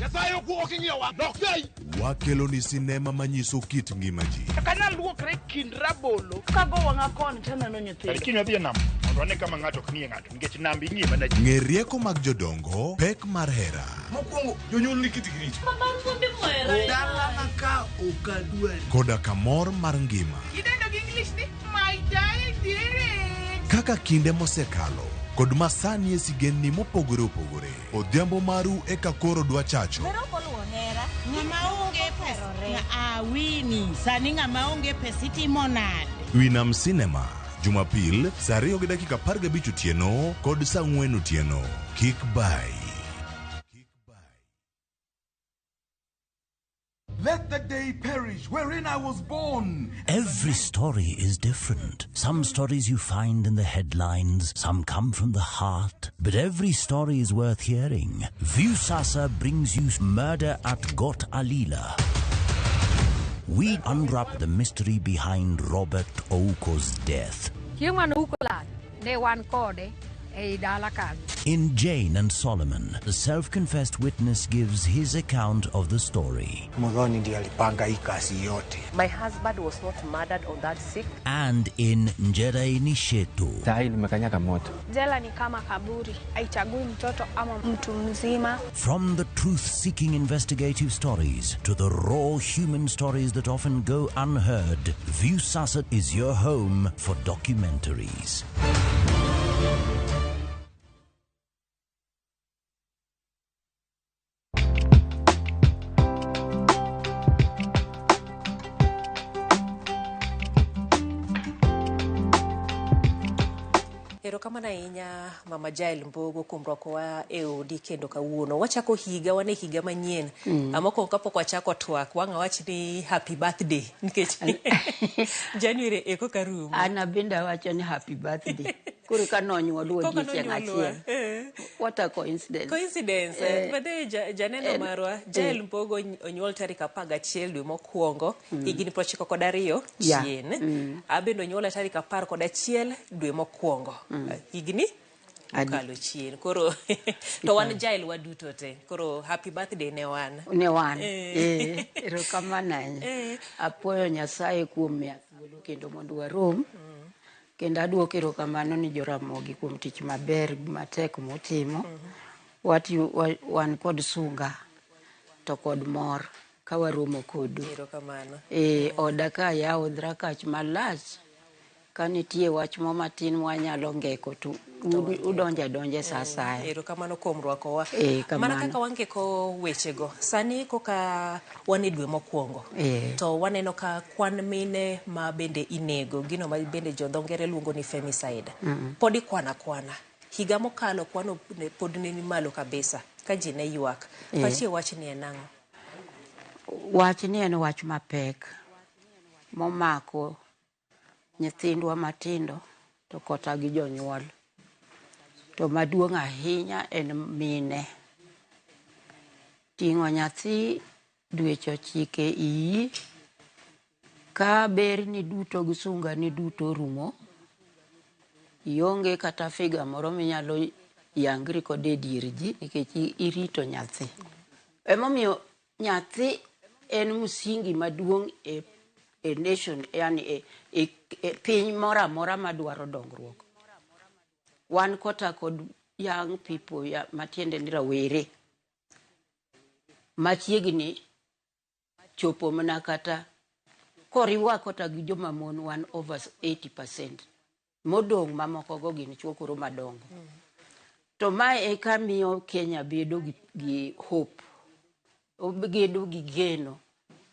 Nyasaye ok ing'iyowa, lokei. Wakelo ni sinema manyiso kit ngima ji. Kana luokre kind rabolo, kago wang'a koni taneno nyithindo. Kiny wadhi e nam, mondo wane kama ng'ato ok ng'iye ng'ato, nikech nam ing'iye mana ji. Ng'e rieko mag jodongo, pek mar hera. Mokwongo, jonyuol ni kitgi richo. Baba fundi mohera. Dalana ka ok adwari. Koda kamor mar ngima. Idendo gi English ni my darling. Kaka kinde mosekalo kod masani e sigendni mopogore opogore. Odhiambo maru eka koro dwa chacho. Ng'ama onge pesa awini sani ng'ama onge pesa itimo nade? Winam Cinema Jumapil saa 2:15 otieno kod saa 4 otieno. Kik bai. Let the day perish wherein I was born. Every story is different. Some stories you find in the headlines, some come from the heart. But every story is worth hearing. Viusasa brings you Murder at Got Alila. We unwrap the mystery behind Robert Ouko's death. In Jane and Solomon, the self-confessed witness gives his account of the story. My husband was not murdered on that sick. And in Njere Nishetu. Jela ni kama kaburi, haichagui mtoto ama mtu mzima. From the truth-seeking investigative stories to the raw human stories that often go unheard, Viusasa is your home for documentaries. Erokamano ahinya Mama Jael Mbogo kuom rwakowa e odi kendo kawuono. Wachako higa, wan e higa manyien. Mokwongo kapok wachako twak, wang' awach ni happy birthday nikech January eko ka rumo. An abende awacho ni happy birthday. Koro ka nonyuolwa Koka odiochieng' nonyuolwa, achiel. What a coincidence. Coincidence. Bade janeno marwa, Jael Mbogo onyuol tarik 11 dwe mokwongo, higni 92 chien. Abende onyuola tarik 11 dwe mokwongo. Higni mokalo chien. Koro to wan Jael waduto te. Koro happy birthday ne wan. Ne wan. Erokamano ahinya. Apuoyo Nyasaye kuom miya thuolo kendo mondo warom. Kendo aduoko erokamano ni Joramogi kuom tich maber matek mutimo. Wan kod sunga to kod mor ka waromo kodu. Erokamano. Oda ka yawo dhorangach malach ka nitie wach mo matin mwanyalo ngeko to udonjo adonja e sa asaya. Erokamano kuom rwakowa. Mana kaka wangeko wechego, sani koka wan e dwe mokwongo, to waneno ka kwan mine ma bende inego, gino ma bende jo dho ngere luongo ni femicide, pod ikwana kwana. Higa mokalo kwano pod ne ni malo kabisa, ka ji ne ywak. Pachi e wachni en ang'o? Wachni en wach mapek momako nyithindwa matindo to kota gi jonyuol. To maduong' ahinya en mine. Ting'o nyathi dweche 9 iyi, ka berni duto gi sungani duto orumo, ionge kata figa moro minyalo yangri kode e dier ji nikech irito nyathi. Emomiyo nyathi en msingi maduong' e nation, yani e piny moro amora madwaro dongruok. Wan kota kod young people ya, matiende ni rawere machiegni chopo mana kata koriwa kota gi joma mon wan over 80%. Modong' mamoko go gin chuo koro madongo. To mae eka miyo Kenya bedo gi hope, obedo gi geno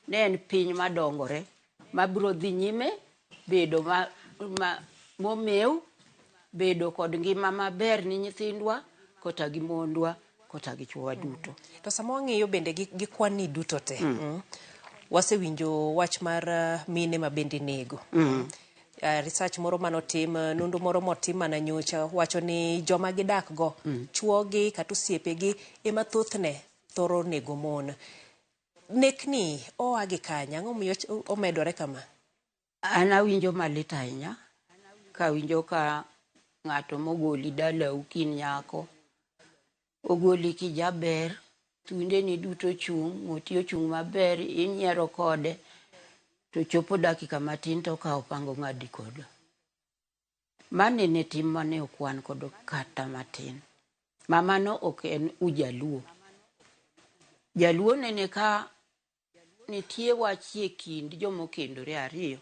ne en piny madongore mabiro dhi nyime bedo ma momew, bedo kod ngima maber ni nyithindwa kota gi mondwa kota gi chuowa duto. To sama wang'iyo bende gi kwan ni duto te, wasewinjo wach mar mine ma bende nego. Research moro manotim, nonro moro motim mana nyocha wacho ni joma gidak go, chuogi kata osiepegi ema thothne thoro nego mon. Nekni oa gi kanye? Ang'o momiyo omedore kama? An awinjo malit ahinya kawinjo ka ng'ato mogoli dalau kin nyako, ogoli kijaber, thundeni duto chung', ng'uti ochung' maber, inyiero kode, to chopo dakika matin to okawo panga ong'adi kodo. Mano ne tim mane ok wan godo kata matin. Ma mano ok en ujaluo. Jaluo nene ka nitie wach e kind jomokendore ariyo,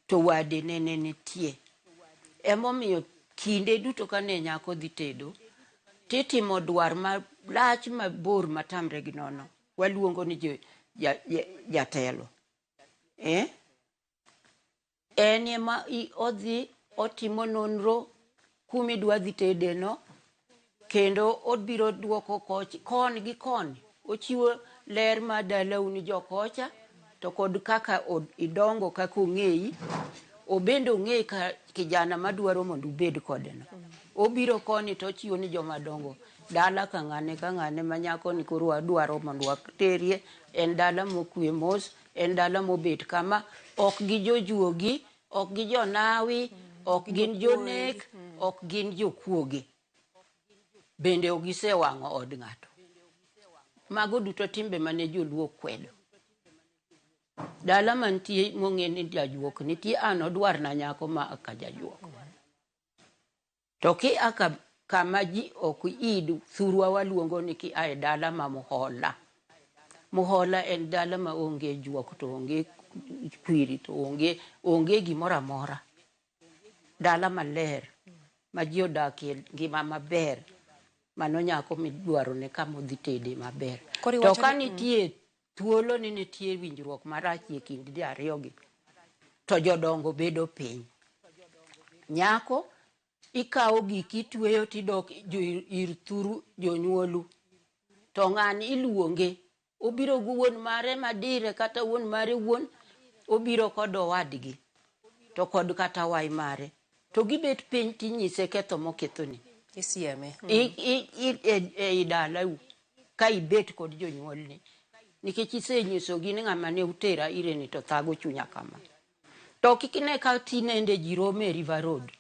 to wade nene nitie. Emomiyo kinde duto kane nyako dhi tedo, titimo dwar malach mabor matamre gi nono. Waluongo ni jatelo. En ema odhi otimo nonro kumidwa dhi tede no, kendo obiro duoko koni gi koni. Ochiwo ler mar dalau ni jokocha, to kod kaka idongo kaka ong'eyi, obende ong'e ka kijana madwaro mondo ubed kode no. Obiro koni to ochiwo ni joma dongo dala ka ng'ane ka ng'ane ma nyako ni koro wadwaro mondo waterie, en dala mokwe mos, en dala mobet kama, ok gi jojuogi, ok gi jonawi, ok gin jonek, ok gin jokuoge. Bende ok gisewang'o od ng'ato. Mago duto timbe mane joluo kwedo. Dala mantie mong'e ni jajuok nitie, an odwarna nyako ma aka jajuok. To ki aka kama ji ok id, thurwa waluongo ni ki a e dala ma Muhola. Muhola en dala ma onge juok to onge kwiri to onge gimoro amora. Dala maler ma ji odakie ngima maber. Mano nyako midwaro ne kama odhi tede maber. To ka nitie thuolo ni nitie winjruok marach e kind ji ariyogi, to jodongo bedo piny. Nyako Ikawo giki itweyo tidok ir thuru jonyuolu. To ng'ani iluonge, obiro gi wuon mare madire kata wuon mare wuon, obiro kod owadgi to kod kata wai mare. To gibet piny tinyise ketho mokethoni. Isieme. E dalau ka ibet kod jonyuolni. Nikech isenyisogi ni ng'ama ne utera ire ni to thago chunya kama. To kik ine ka tinende ji romo e River Road.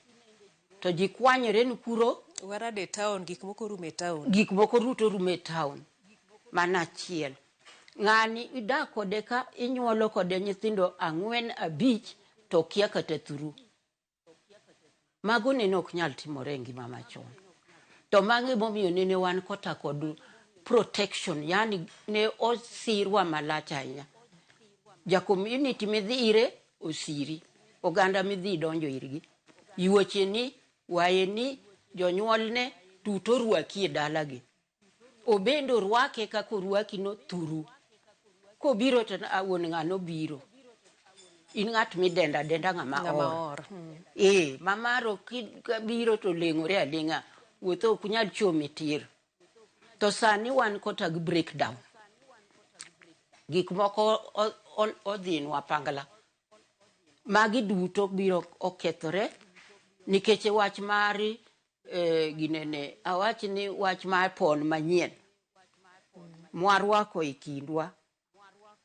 To ji kwanyore ni kuro. Warade e town, gik moko rumo e town. Gik moko duto rumo e town. Mano achiel. Ng'ani idak kode ka inyuolo kode nyithindo 4, 5 to kia kata thuru. Mago nene ok nyal timore e ngima machon. To mago emomiyo nene wan kota kod protection, yani ne osirwa malach ahinya. Ja community midhi ire osiri, oganda midhi donjo irgi. Yuocheni, wayeni, jonyuolne duto orwaki e dalagi. Obende orwake kaka orwaki no thuru. Kobiro to wuon ng'ano biro. In ng'at midenda denda ng'ama or. Mamaro biro to leng'ore aleng'a. Wuotho ok nyal chomi tir. To sani wan kota gi breakdown. Gik moko odhinwa pangla. Magi duto biro okethore nikech wach mar ginene awach ni wach mar pon manyien mwarwako e kindwa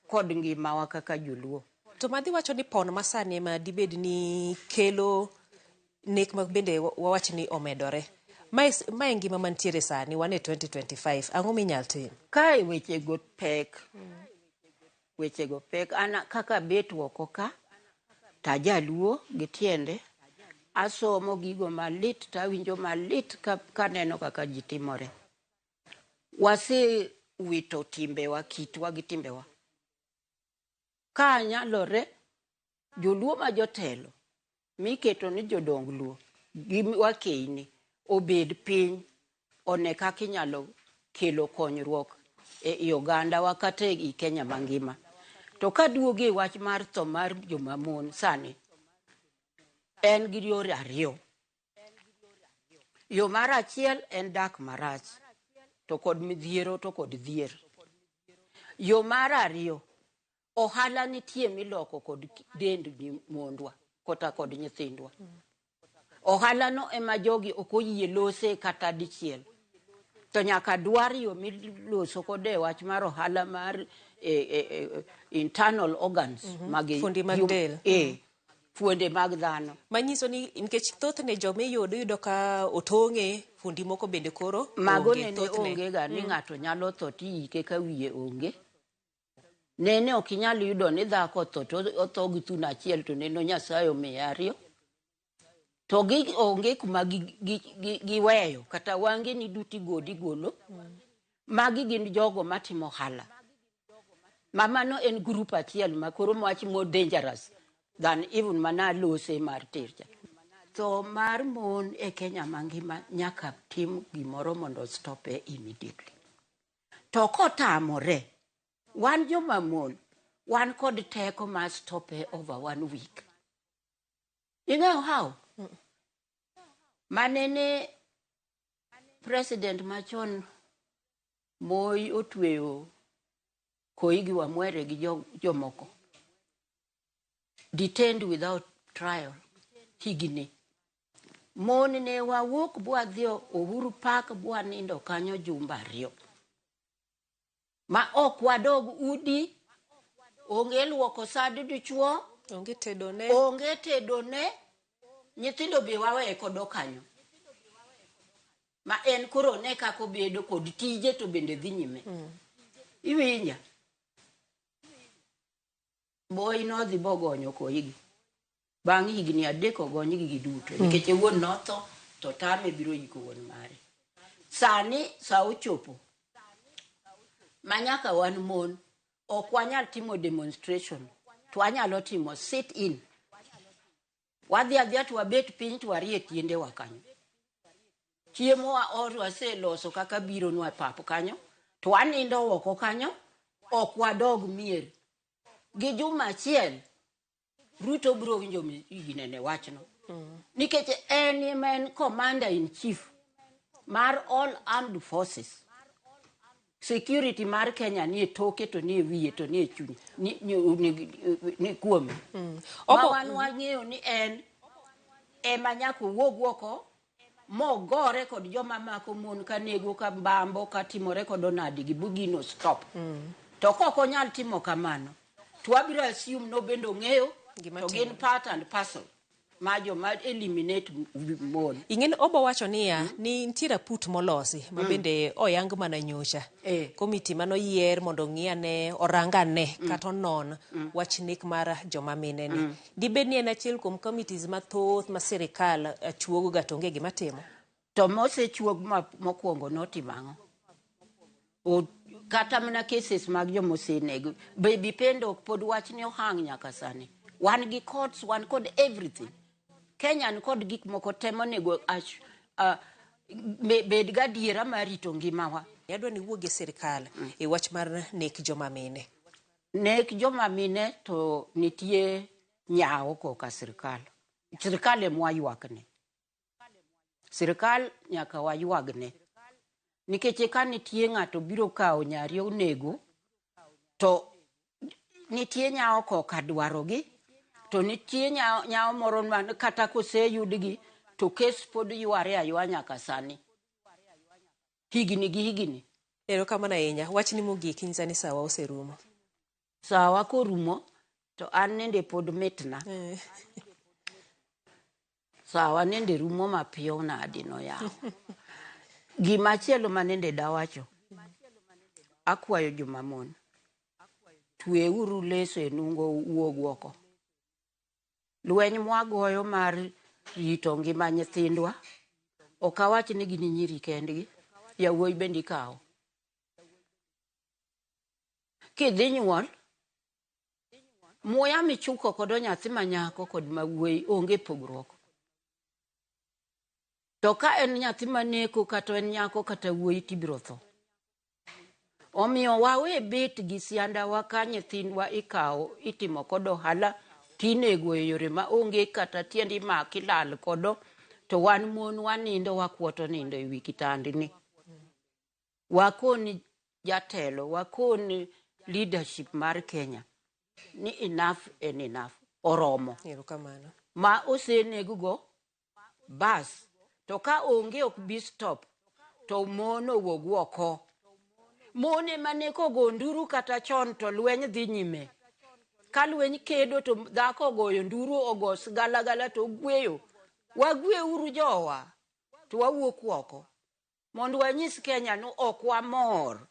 kod ngimawa kaka joluo. To madhi wacho ni pon masani ema dibed ni kelo nek ma bende wawach ni omedore. Mae ngima mantiere sani, wan e 2025, ang'o minyal tim? Kae wechego pek. Wechego pek. An kaka bet oko ka, tajaluo gi tiende, asomo gigo malit, tawinjo malit kaneno kaka ji timore. Wasewito timbewa, kitwa gi timbewa. Ka nyalore, joluo ma jotelo, miketo ni jodong luo, gi wakeini, obed piny, one kaka inyalo kelo konyruok e ogandawa kata e Kenya mangima. To kaduogo e wach mar tho mar joma mon sani, en gi yore ariyo. Yo mar achiel en dak marach, to kod midhiero to kod dhier. Yo mar ariyo, ohala nitie miloko kod dend mondwa kata kod nyithindwa. Ohala no ema jogi ok oyie lose kata dichiel. To nyaka dwar yo miloso kode wach mar ohala mar internal organs mag fuondi mag del. Fuonde mag dhano. Manyiso ni nikech thothne joma iyudo yudo ka otong'e fuondi moko bende koro mago nene onge ga ni ng'ato nyalo tho tiike ka wiye onge. Nene ok inyal yudo ni dhako otho to otho gi thuno achiel to neno Nyasaye omiye ariyo. To gi onge kuma giweyo kata wange ni duti godi golo. Magi gin jogo matimo ohala. Mamano en group achiel ma koro much more dangerous than even mana lose mar tercha. Tho mar mon e Kenya mangima nyaka tim gimoro mondo stope immediately. To kotamore, wan joma mon, wan kod teko mar stope over 1 week. Ing'eyo how? Manene president machon Moi otweyo Koigi Wamwere gi jomoko. Detained without trial higni. Mon ne wawuok bwadhi Uhuru Park bwanindo kanyo jumba ariyo. Ma ok wadog udi, onge luoko sad dichuo, onge tedone, onge tedone, nyithindo be wawe kodo kanyo. Ma en koro ne kaka obedo kod tije to bende dhi nyime. Iwinja? Moi nodhi bogonyo Koigi. Bang' higni 3 ogonygi giduto. Nikech wuon notho to tame biro yiko wuon mare. Sani sa ochopo. Ma nyaka wan mon ok wanyal timo demonstration to wanyalo timo sit in. Wadhi adhiya to wabet piny to warie tiendewa kanyo. Chiemo wa or waseloso kaka bironwa e pap kanyo to wanindo oko kanyo ok wadog mier. Gi juma achiel Ruto biro winjo ginene wachno. Nikech en ema en commander in chief mar all armed forces. Security mar Kenya nie toke to nie wiye to nie chuny ni kuome. Ma wan wang'eyo ni en ema nyaka owuog oko mogore kod joma mako mon ka nego ka bambo ka timore kod onadi gi bugino stop. To kok onyal timo kamano, to wabiro assume no bende ong'eyo to gin part and parcel ma joma eliminate mon. Ing'eni obo wacho niya ni nitie raput molosi ma bende oyang mana nyocha. Komiti manoyier mondo ong'i ane orang ane kata onon wach nek mar joma mine ni. Dibed ni en achiel kuom committees mathoth ma sirikal chuogo ga to onge gima timo. To mosechuog mokwongo notimo ang'o? Kata mana cases mag joma osenego. Baby Pendo ok pod wachni ohang nyaka sani. Wan gi courts, wan kod everything. Kenya ni kod gik moko te monego bed gadiera mar rito ngimawa. Adwa ni iwuog e sirikal e wach mar nek joma mine. Nek joma mine to nitie nyawo koka sirikal. Sirikal ema waywakne. Sirikal nyaka waywagne. Nikech ka nitie ng'ato biro kawo nyari onego, to nitie nyawo koka dwarogi, to nitie nyawo moro man kata koseyudgi to kes pod yware aywa nyaka sani. Higni gi higni. Erokamano ahinya. Wachni mogik inyisa ni sawa oserumo. Sawa korumo to an nende pod mitna. Sawa nende rumo mapiyo nadi no yawa. Gimachielo manende dawacho, akwayo joma mon, tweuru leso e nungo wuog oko. Lweny mwagoyo mar rito ngima nyithindwa, ok awach ni gin nyiri kendgi, yawuoyi bende ikawo. Kidhi nyuol, muya michuko kodo nyathi manyako kod mawuoyi onge pogruok. To ka en nyathi maneko kata en nyako kata wuoyi tibiro tho. Omiyo wawe bet gi siandawa ka nyithindwa ikawo itimo kod ohala tinego e yore ma onge kata tiend imaki lal kodo to wan mon wanindo wakuoto nindo e wi kitandni. Wakoni jatelo, wakoni leadership mar Kenya ni enough and enough oromo. Erokamano. Ma oseneg-go bas to ka onge ok bi stop to mon owuog oko. Mon ema ne kogo nduru kata chon to lweny dhi nyime. Ka lweny kedo to dhako ogoyo nduru ogo galagala to ogweyo. Wagweuru jowa to wawuok oko. Mondo wanyis Kenya ni ok wamor.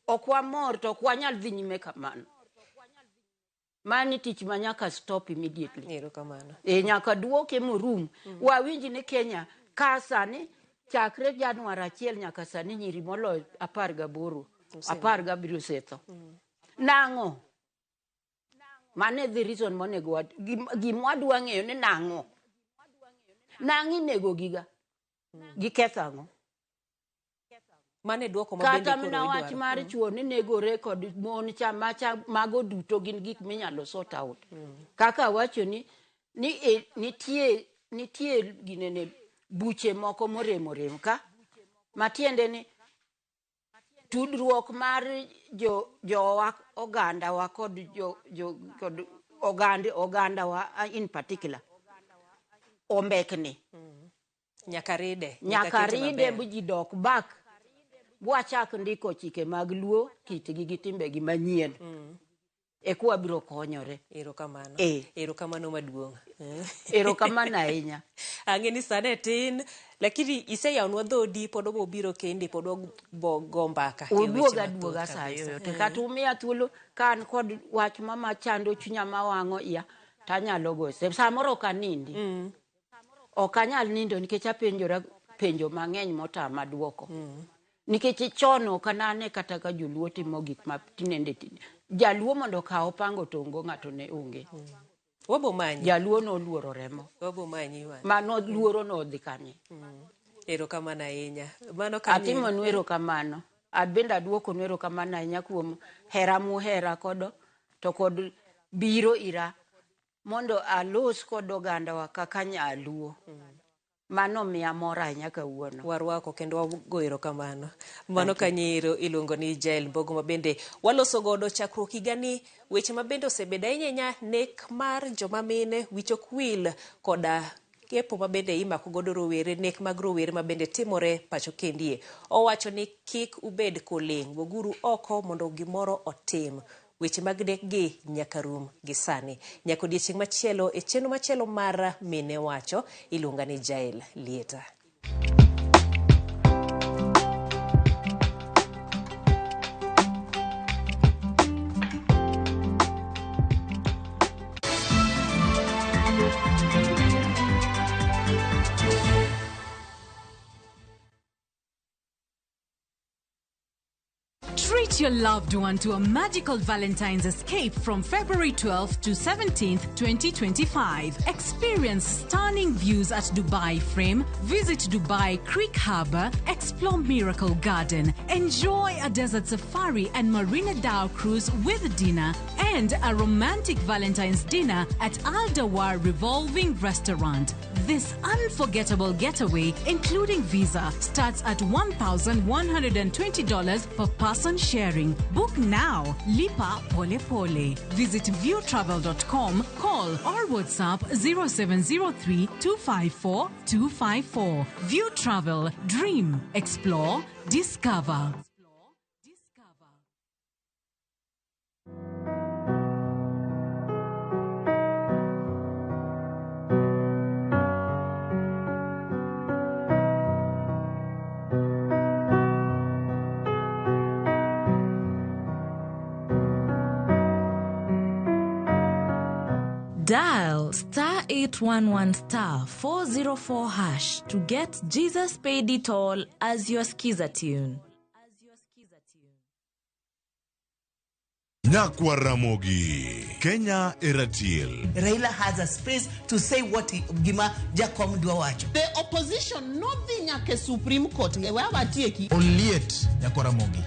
Ok wamor to ok wanyal dhi nyime kamano. Mani tich ma nyaka stop immediately. Erokamano. Nyaka duoke morum. Wawinj ni Kenya ka sani chakre Januar 1 nyaka sani nyiri moloyo 18, 17 osetho. Nang'o? Mano e the reason monego gima wadwa ng'eyo ni nang'o. Nang'o inego giga? Giketho ang'o? Mano e duoko ma bende Kata koro mana wach idwaro. mar chuo ni negore kod mon cha macha mago duto gin gik minyalo sort out. Kaka awacho ni nitie ginene buche moko morem orem ka matiende ni tudruok mar jowa ogandawa kod jo kod ogandawa in particular ombekni. Nyaka ride. Nyaka kete ride maber. ji dok back wachak ndiko chike mag luo kitgi gi timbegi manyien. Eka wabiro konyore. Erokamano. Eh. Erokamano maduong'. Erokamano ahinya. Ang'e ni sane tin, lakini iseyawonwa dhodi pod wabiro kendi pod wabo mbaka. E weche Uduoga mathoth duoga sa kabisa. yoyote. Kata umiya thuolo ka an kod wach mama chando chunya mawang'o iya tanyalo goyo simu. Samoro ok anindi. Ok anyal nindo nikech apenjora penjo mang'eny motama duoko. Nikech chon ok anane kata ka joluo timo gik ma tinende Jaluo mondo okaw opango to ongo ng'ato ne onge. Wabo manyi. Jaluo noluoro remo. Wabo manyi wan. Mano luoro nodhi kanye. Erokamano ahinya. Mano kanyo. Atimonu erokamano. An bende aduokonu erokamano ahinya kuom hera muhera kodo to kod biro ira. Mondo alos kod ogandawa kaka nyaluo. Mano miya mor ahinya kawuono. Warwako kendo wago erokamano. Mano kanyo iluongo ni Jael Mbogo ma bende waloso godo chakruok higani weche ma bende osebedo ahinya ahinya nek mar joma mine wich ok wil koda kepo ma bende imako godo rowere nek mag rowere ma bende timore pacho kendie. Owacho ni kik ubed koling', wuoguru oko mondo gimoro otim. Weche mag nek gi nyaka rum gi sani. Nyaka odiechieng' machielo e chenro machielo mar Mine Wacho, iluonga ni Jael Lieta. Treat your loved one to a magical Valentine's escape from February 12th to 17th, 2025. Experience stunning views at Dubai Frame, visit Dubai Creek Harbour, explore Miracle Garden, enjoy a desert safari and Marina Dhow cruise with dinner, and a romantic Valentine's dinner at Al Dawar Revolving Restaurant. This unforgettable getaway, including visa, starts at $1,120 per person sharing. Book now. Lipa Pole Pole. Visit viewtravel.com, call or WhatsApp 0703 254 254. View Travel. Dream. Explore. Discover. Dial star 811 star 404 hash to get Jesus Paid It All as your skiza tune. Nyakwa Ramogi, Kenya Eratiel. Raila has a space to say what gima Jakom dwa wacho. The opposition nodhi nyaka Supreme Court e we awatieki. Oliet Nyakwa Ramogi.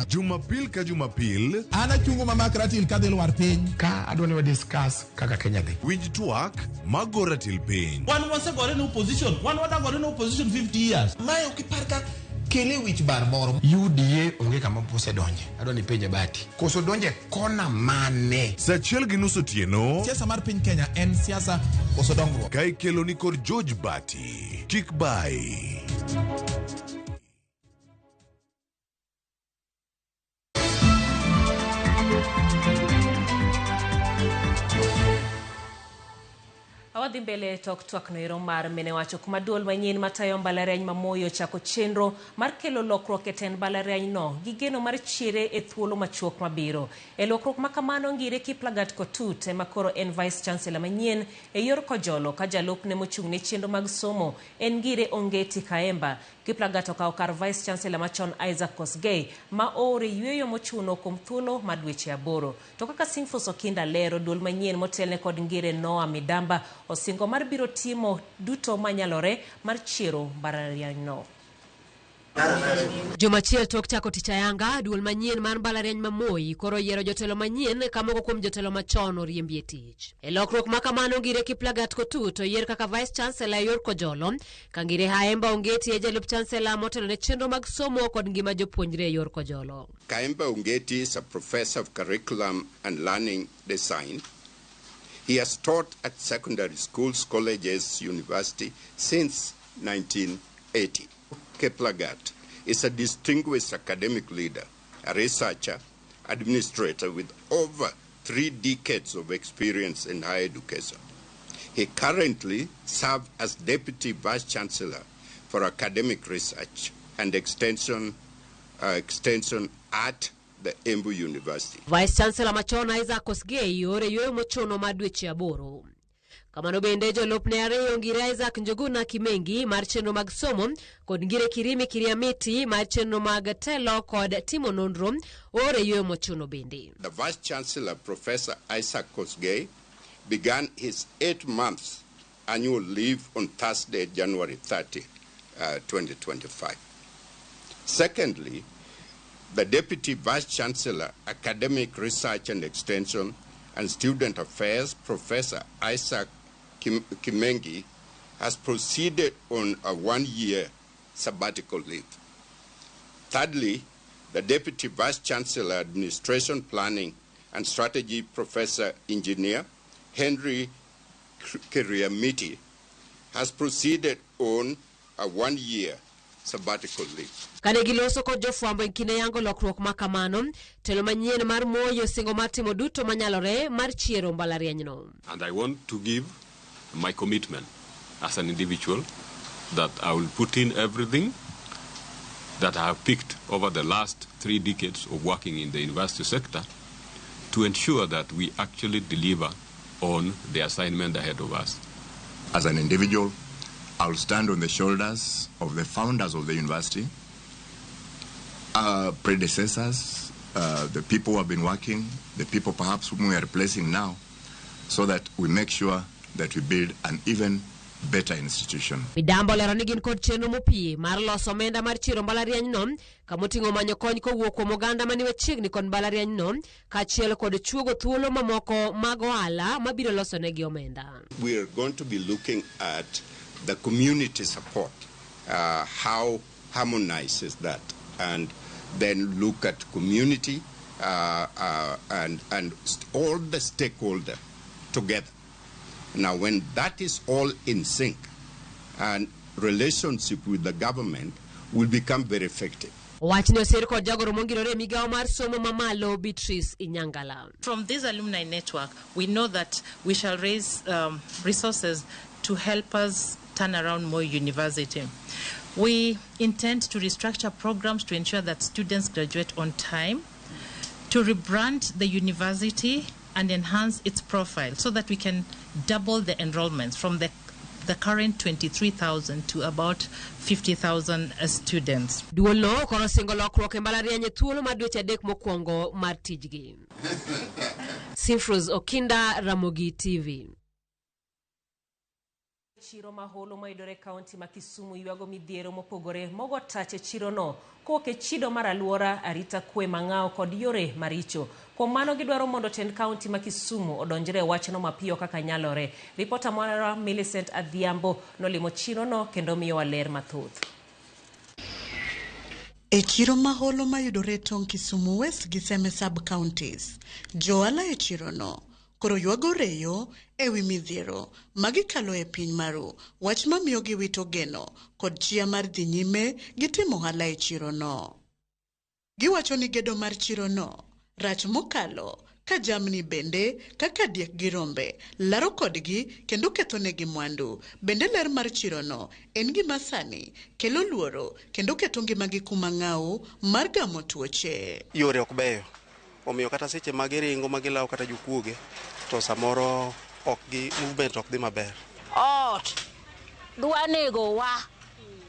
Jumapil ka Jumapil. An achungo mamak ratil kadhi lwar piny. Ka adwa ni wa discuss kaka Kenya dhi. Winj twak mago ratil piny. Wan wasegore ne opposition. Wan wadagore ne opposition 50 years. Mae ok ipar ka kele wich bar moro. UDA onge kama osedonje. Adwa ni penje Bati. Koso donje kona mane? Saa 1:30 otieno. Siasa mar piny Kenya en siasa koso dongruok. Ka ikelo ni kod George Bati. Kik bai. Awadhi mbele tok twak noero mar Mine Wacho kuma duol manyien matayo mbalariany ma Moi ochako chenro mar kelo lokruok e tend mbalariany no gi geno mar chiere e thuolo machuok mabiro. E lokruok ma kamano Ngire Kiplagat Kotut ema koro en Vice Chancellor manyien e yor Kojolo ka jalupne mochung' ne chenro mag somo en Ngire Ongeti Kaemba. Kiplagat okawo kar Vice Chancellor machon Isaac Kosgei ma oore yueyo mochuno kuom thuolo mar dweche 8. To kaka Simfos Okinda lero, duol manyien motelne kod Ngire Noah Midamba osingo mar biro timo duto manyalore mar chiero mbalariany no. Jumachiel tok chako tich ayanga, duol manyien mar mbalariany ma Moi koro yiero jotelo manyien ka moko kuom jotelo machon oriembi e tich. E lokruok ma kamano Ngire Kiplagat Kotut oyier kaka Vice Chancellor e yor Kojolo, ka Ngire Haemba Ongeti e jalup Chancellor motelo ne chenro mag somo kod ngima jopuonjre e yor Kojolo. Kaemba Ongeti is a professor of curriculum and learning design. He has taught at secondary schools, colleges, university since 1980. Kiplagat is a distinguished academic leader, a researcher, administrator with over 3 decades of experience in higher education. He currently serves as Deputy Vice Chancellor for Academic Research and Extension at the Embu University. Vice Chancellor machon Isaac Kosgei ore yueyo mochuno mar dweche 8. Kamano bende jolupne ariyo Ngire Isaac Njuguna Kimengi mar chenro mag somo kod Ngire Kirimi Kiriamiti mar chenro mag telo kod timo nonro ore yueyo mochuno bende. The Vice Chancellor, Professor Isaac Kosgei, began his 8 months annual leave on Thursday, January 30, 2025. Secondly, the Deputy Vice Chancellor, Academic Research and Extension and Student Affairs, Professor Isaac Kimengi, has proceeded on a 1-year sabbatical leave. Thirdly, the Deputy Vice Chancellor, Administration Planning and Strategy, Professor Engineer Henry Kiriamiti, has proceeded on a 1-year sabbatical leave. Kane giloso kod jofwambo e kinde yango lokruok ma kamano, telo manyien mar Moi osingo mar timo duto manyalore mar chiero mbalarianyno. And I want to give my commitment as an individual that I will put in everything that I have picked over the last 3 decades of working in the university sector to ensure that we actually deliver on the assignment ahead of us. As an individual, I'll stand on the shoulders of the founders of the university, our predecessors, the people who have been working, the people perhaps whom we are replacing now, so that we make sure that we build an even better institution. Midambo olero ni gin kod chenro mopie mar loso omenda mar chiero mbalarianyno, kamoting'o manyo kony kowuok kuom oganda mani machiegni kod mbalarianyno, kaachiel kod chuogo thuolo mamoko mag ohala mabiro loso negi omenda. We are going to be looking at the community support, how harmonizes that, and then look at community and all the stakeholders together. Now, when that is all in sync, and relationship with the government will become very effective. Wachni osir kod jagoro mongirore e migawo mar somo mamalo Beatrice Inyangala. From this alumni network, we know that we shall raise resources to help us turn around Moi University. We intend to restructure programs to ensure that students graduate on time, to rebrand the university and enhance its profile so that we can double the enrollments from the current 23,000 to about 50,000 students. Duolno koro singo lokruok e mbalariany e thuolo mar dweche 3 mokwongo mar tijgi. Simfros Okinda, Ramogi TV. Chiro maholo mayudore kaunti ma Kisumu ywago midhiero mopogore mogo tach e chirono kowuok e chido mar alwora, arita kwe mang'aw kod yore maricho. Kuom mano gidwaro mondo tend kaunti ma Kisumu odonjre e wachno mapiyo kaka nyalore. Ripota marwa Millicent Adhiambo nolimo chirono kendo miyowa ler mathoth. E chiro maholo mayudore tong' Kisumu West gi Seme sub-counties, johala e chirono koro ywago reyo ewi midhiero magikalo e piny maru, wach mamiyo giwito geno kod chia mar dhi nyime gi timo ohala e chirono. Giwacho ni gedo mar chirono rach mokalo ka jamni bende kaka diek gi rombe laro kodgi kendo kethonegi mwandu. Bende ler mar chirono en gima sani kelo luoro kendo keto ngimagi kuma ng'aw mar gamo tuoche. Yore ok beyo, omiyo kata seche ma giringo ma gilawo kata jokuoge to samoro ok gi movement ok dhi maber. Ot dwa nego wa,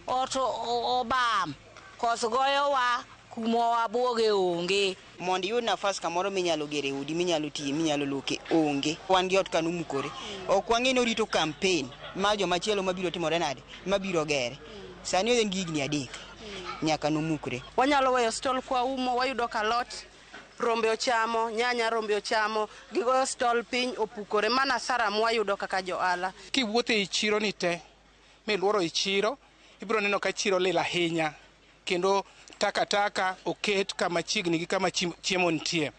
ot obam, koth goyowa kuma wabuoge onge. Mondo iyud nafas kamoro minyalo gere udi, minyalo tiye, minyalo loke onge. Wan gi ot kanomukore. Ok wang'e ni orito campaign mar jomachielo mabiro timore nade, mabiro gere. Sani en gi higni 3 nyaka nomukre. Wanyalo weyo stall kwa umo, wayudo kalot rombe ochamo, nyanya rombe ochamo, gigoyo stall piny opukore, mana hasara mwayudo kaka johala. Kiwuotho e chiro ni te, miluoro e chiro, ibiro neno ka chiro lil ahinya, kendo takataka oket kama chiegni gi kama chiemo nitie.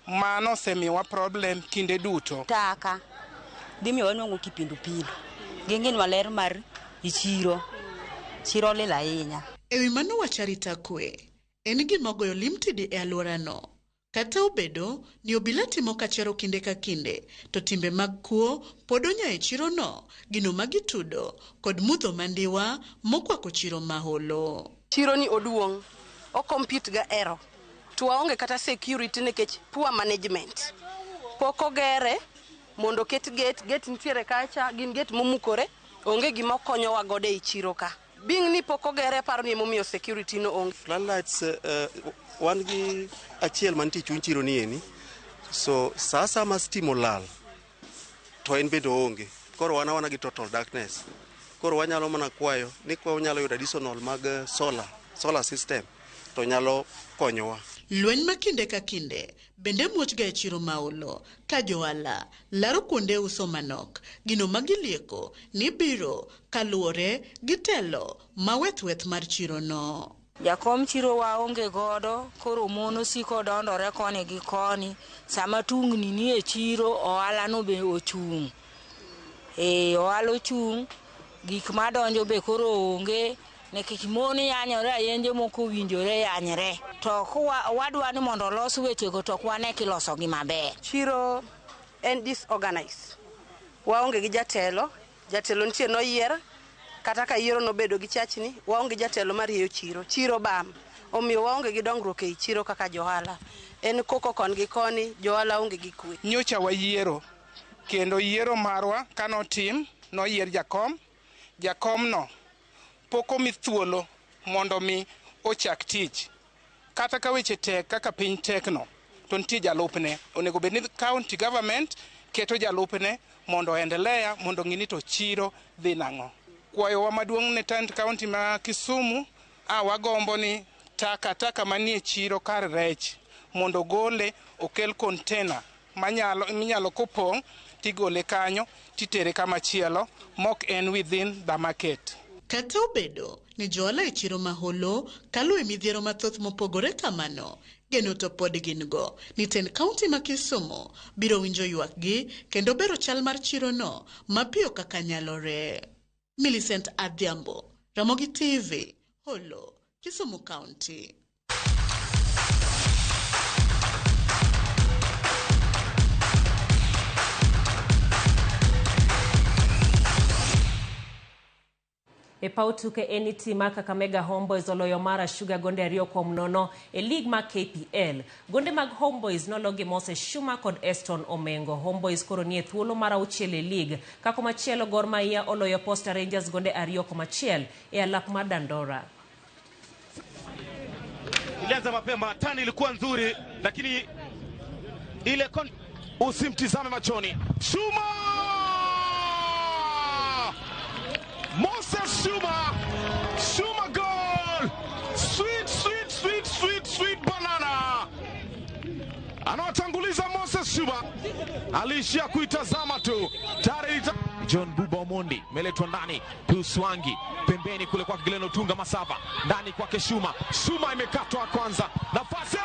Mano osemiyowa problem kinde duto. Taka dhi miyo wanwang'o kipindupindu, ging'inwa ler mar chiro, chiro lil ahinya. Ewi mano wach arita kwe en gima ogoyo limtidi e alworano. Kata obedo ni obila timo kachero kinde ka kinde, to timbe mag kuo pod onya e chirono, gino magitudo kod mudho mandiwa mokwako chiro maholo. Chiro ni oduong', o compete ga ero, to waonge kata security nikech poor management. Pok ogere mondo oket gate, gate nitiere kacha, gin gate momukore, onge gima okonyowa godo ei chiro ka. Bing ni pok ogere paro ni emomiyo security no onge. Floodlights wan gi achiel mantie chuny chiro ni eni, so sa ma stima olal to en bende oonge. Koro wan awana gi total darkness. Koro wanyalo mana kwayo ni kwa wanyalo yudo additional mag solar system to nyalo konyowa. Lweny ma kinde ka kinde bende muochga e chiro ma Holo ka johala laro kuonde uso manok, gino ma gilieko ni biro kaluwore gi telo ma weth-weth mar chirono. Jakom chiro waonge godo, koro mon osiko dondore koni gi koni. Sama tungni nie chiro, ohala no be ochung'. Ohala ochung', gik madonjo be koro onge, nikech mon yanyore ayenje mok owinjore yanyre. To wadwa ni mondo olos wechego to ok wane kilosogi maber. Chiro en disorganized. Waonge gi jatelo, jatelo nitie noyier, kata ka yiero nobedo gi chachni, waonge jatelo marieyo chiro. Chiro bam, omiyo waonge gi dongruok ei chiro kaka johala. En koko kon gi koni, johala onge gi kwe. Nyocha wayiero, kendo yiero marwa kanotim, noyier jakom. Jakom no pok omi thuolo mondo mi ochak tich. Kata ka weche tek kaka piny tek no, to nitie jalupne. Onego bed ni county government keto jalupne mondo oendelea, mondo ng'i ni to chiro dhi nang'o. Kwayowa maduong' ne tend county ma Kisumu, wagombo ni taka manie chiro kar rech mondo gole okel container minyalo kopong' tigole kanyo titere kama chielo mok en within the market. Kata obedo ni johala e chiro ma Holo kalo e midhiero mathoth mopogore kamano, geno to pod gin go ni tend county ma Kisumu biro winjo ywakgi kendo bero chal mar chirono mapiyo kaka nyalore. Millicent Adhiambo, Ramogi TV, Holo, Kisumu County. E paw tuke en ni tim mar Kakamega Homeboys oloyo Mara Sugar gonde 2-0 e lig mar KPL. Gonde mag Homeboys nologi Moses Shuma kod Eston Omengo. Homeboys koro nie thuolo mar 6 e lig. Ka komachielo Gor Mahia oloyo Posta Rangers gonde 2-1 e alap mar Dandora. Ilianza mapema, tani ilikuwa nzuri lakini ile usimtizame machoni. Shuma! Moses Shuma! Shuma goal! Sweet, sweet, sweet, sweet, sweet banana! Anawatanguliza Moses Shuma. Aliishia kuitazama tu. Tayari John Buba Omondi meletwa ndani, Pius Wangi pembeni kule kwake Glenn Otunga Masava, ndani kwake Shuma. Shuma imekatwa kwanza. Nafasi!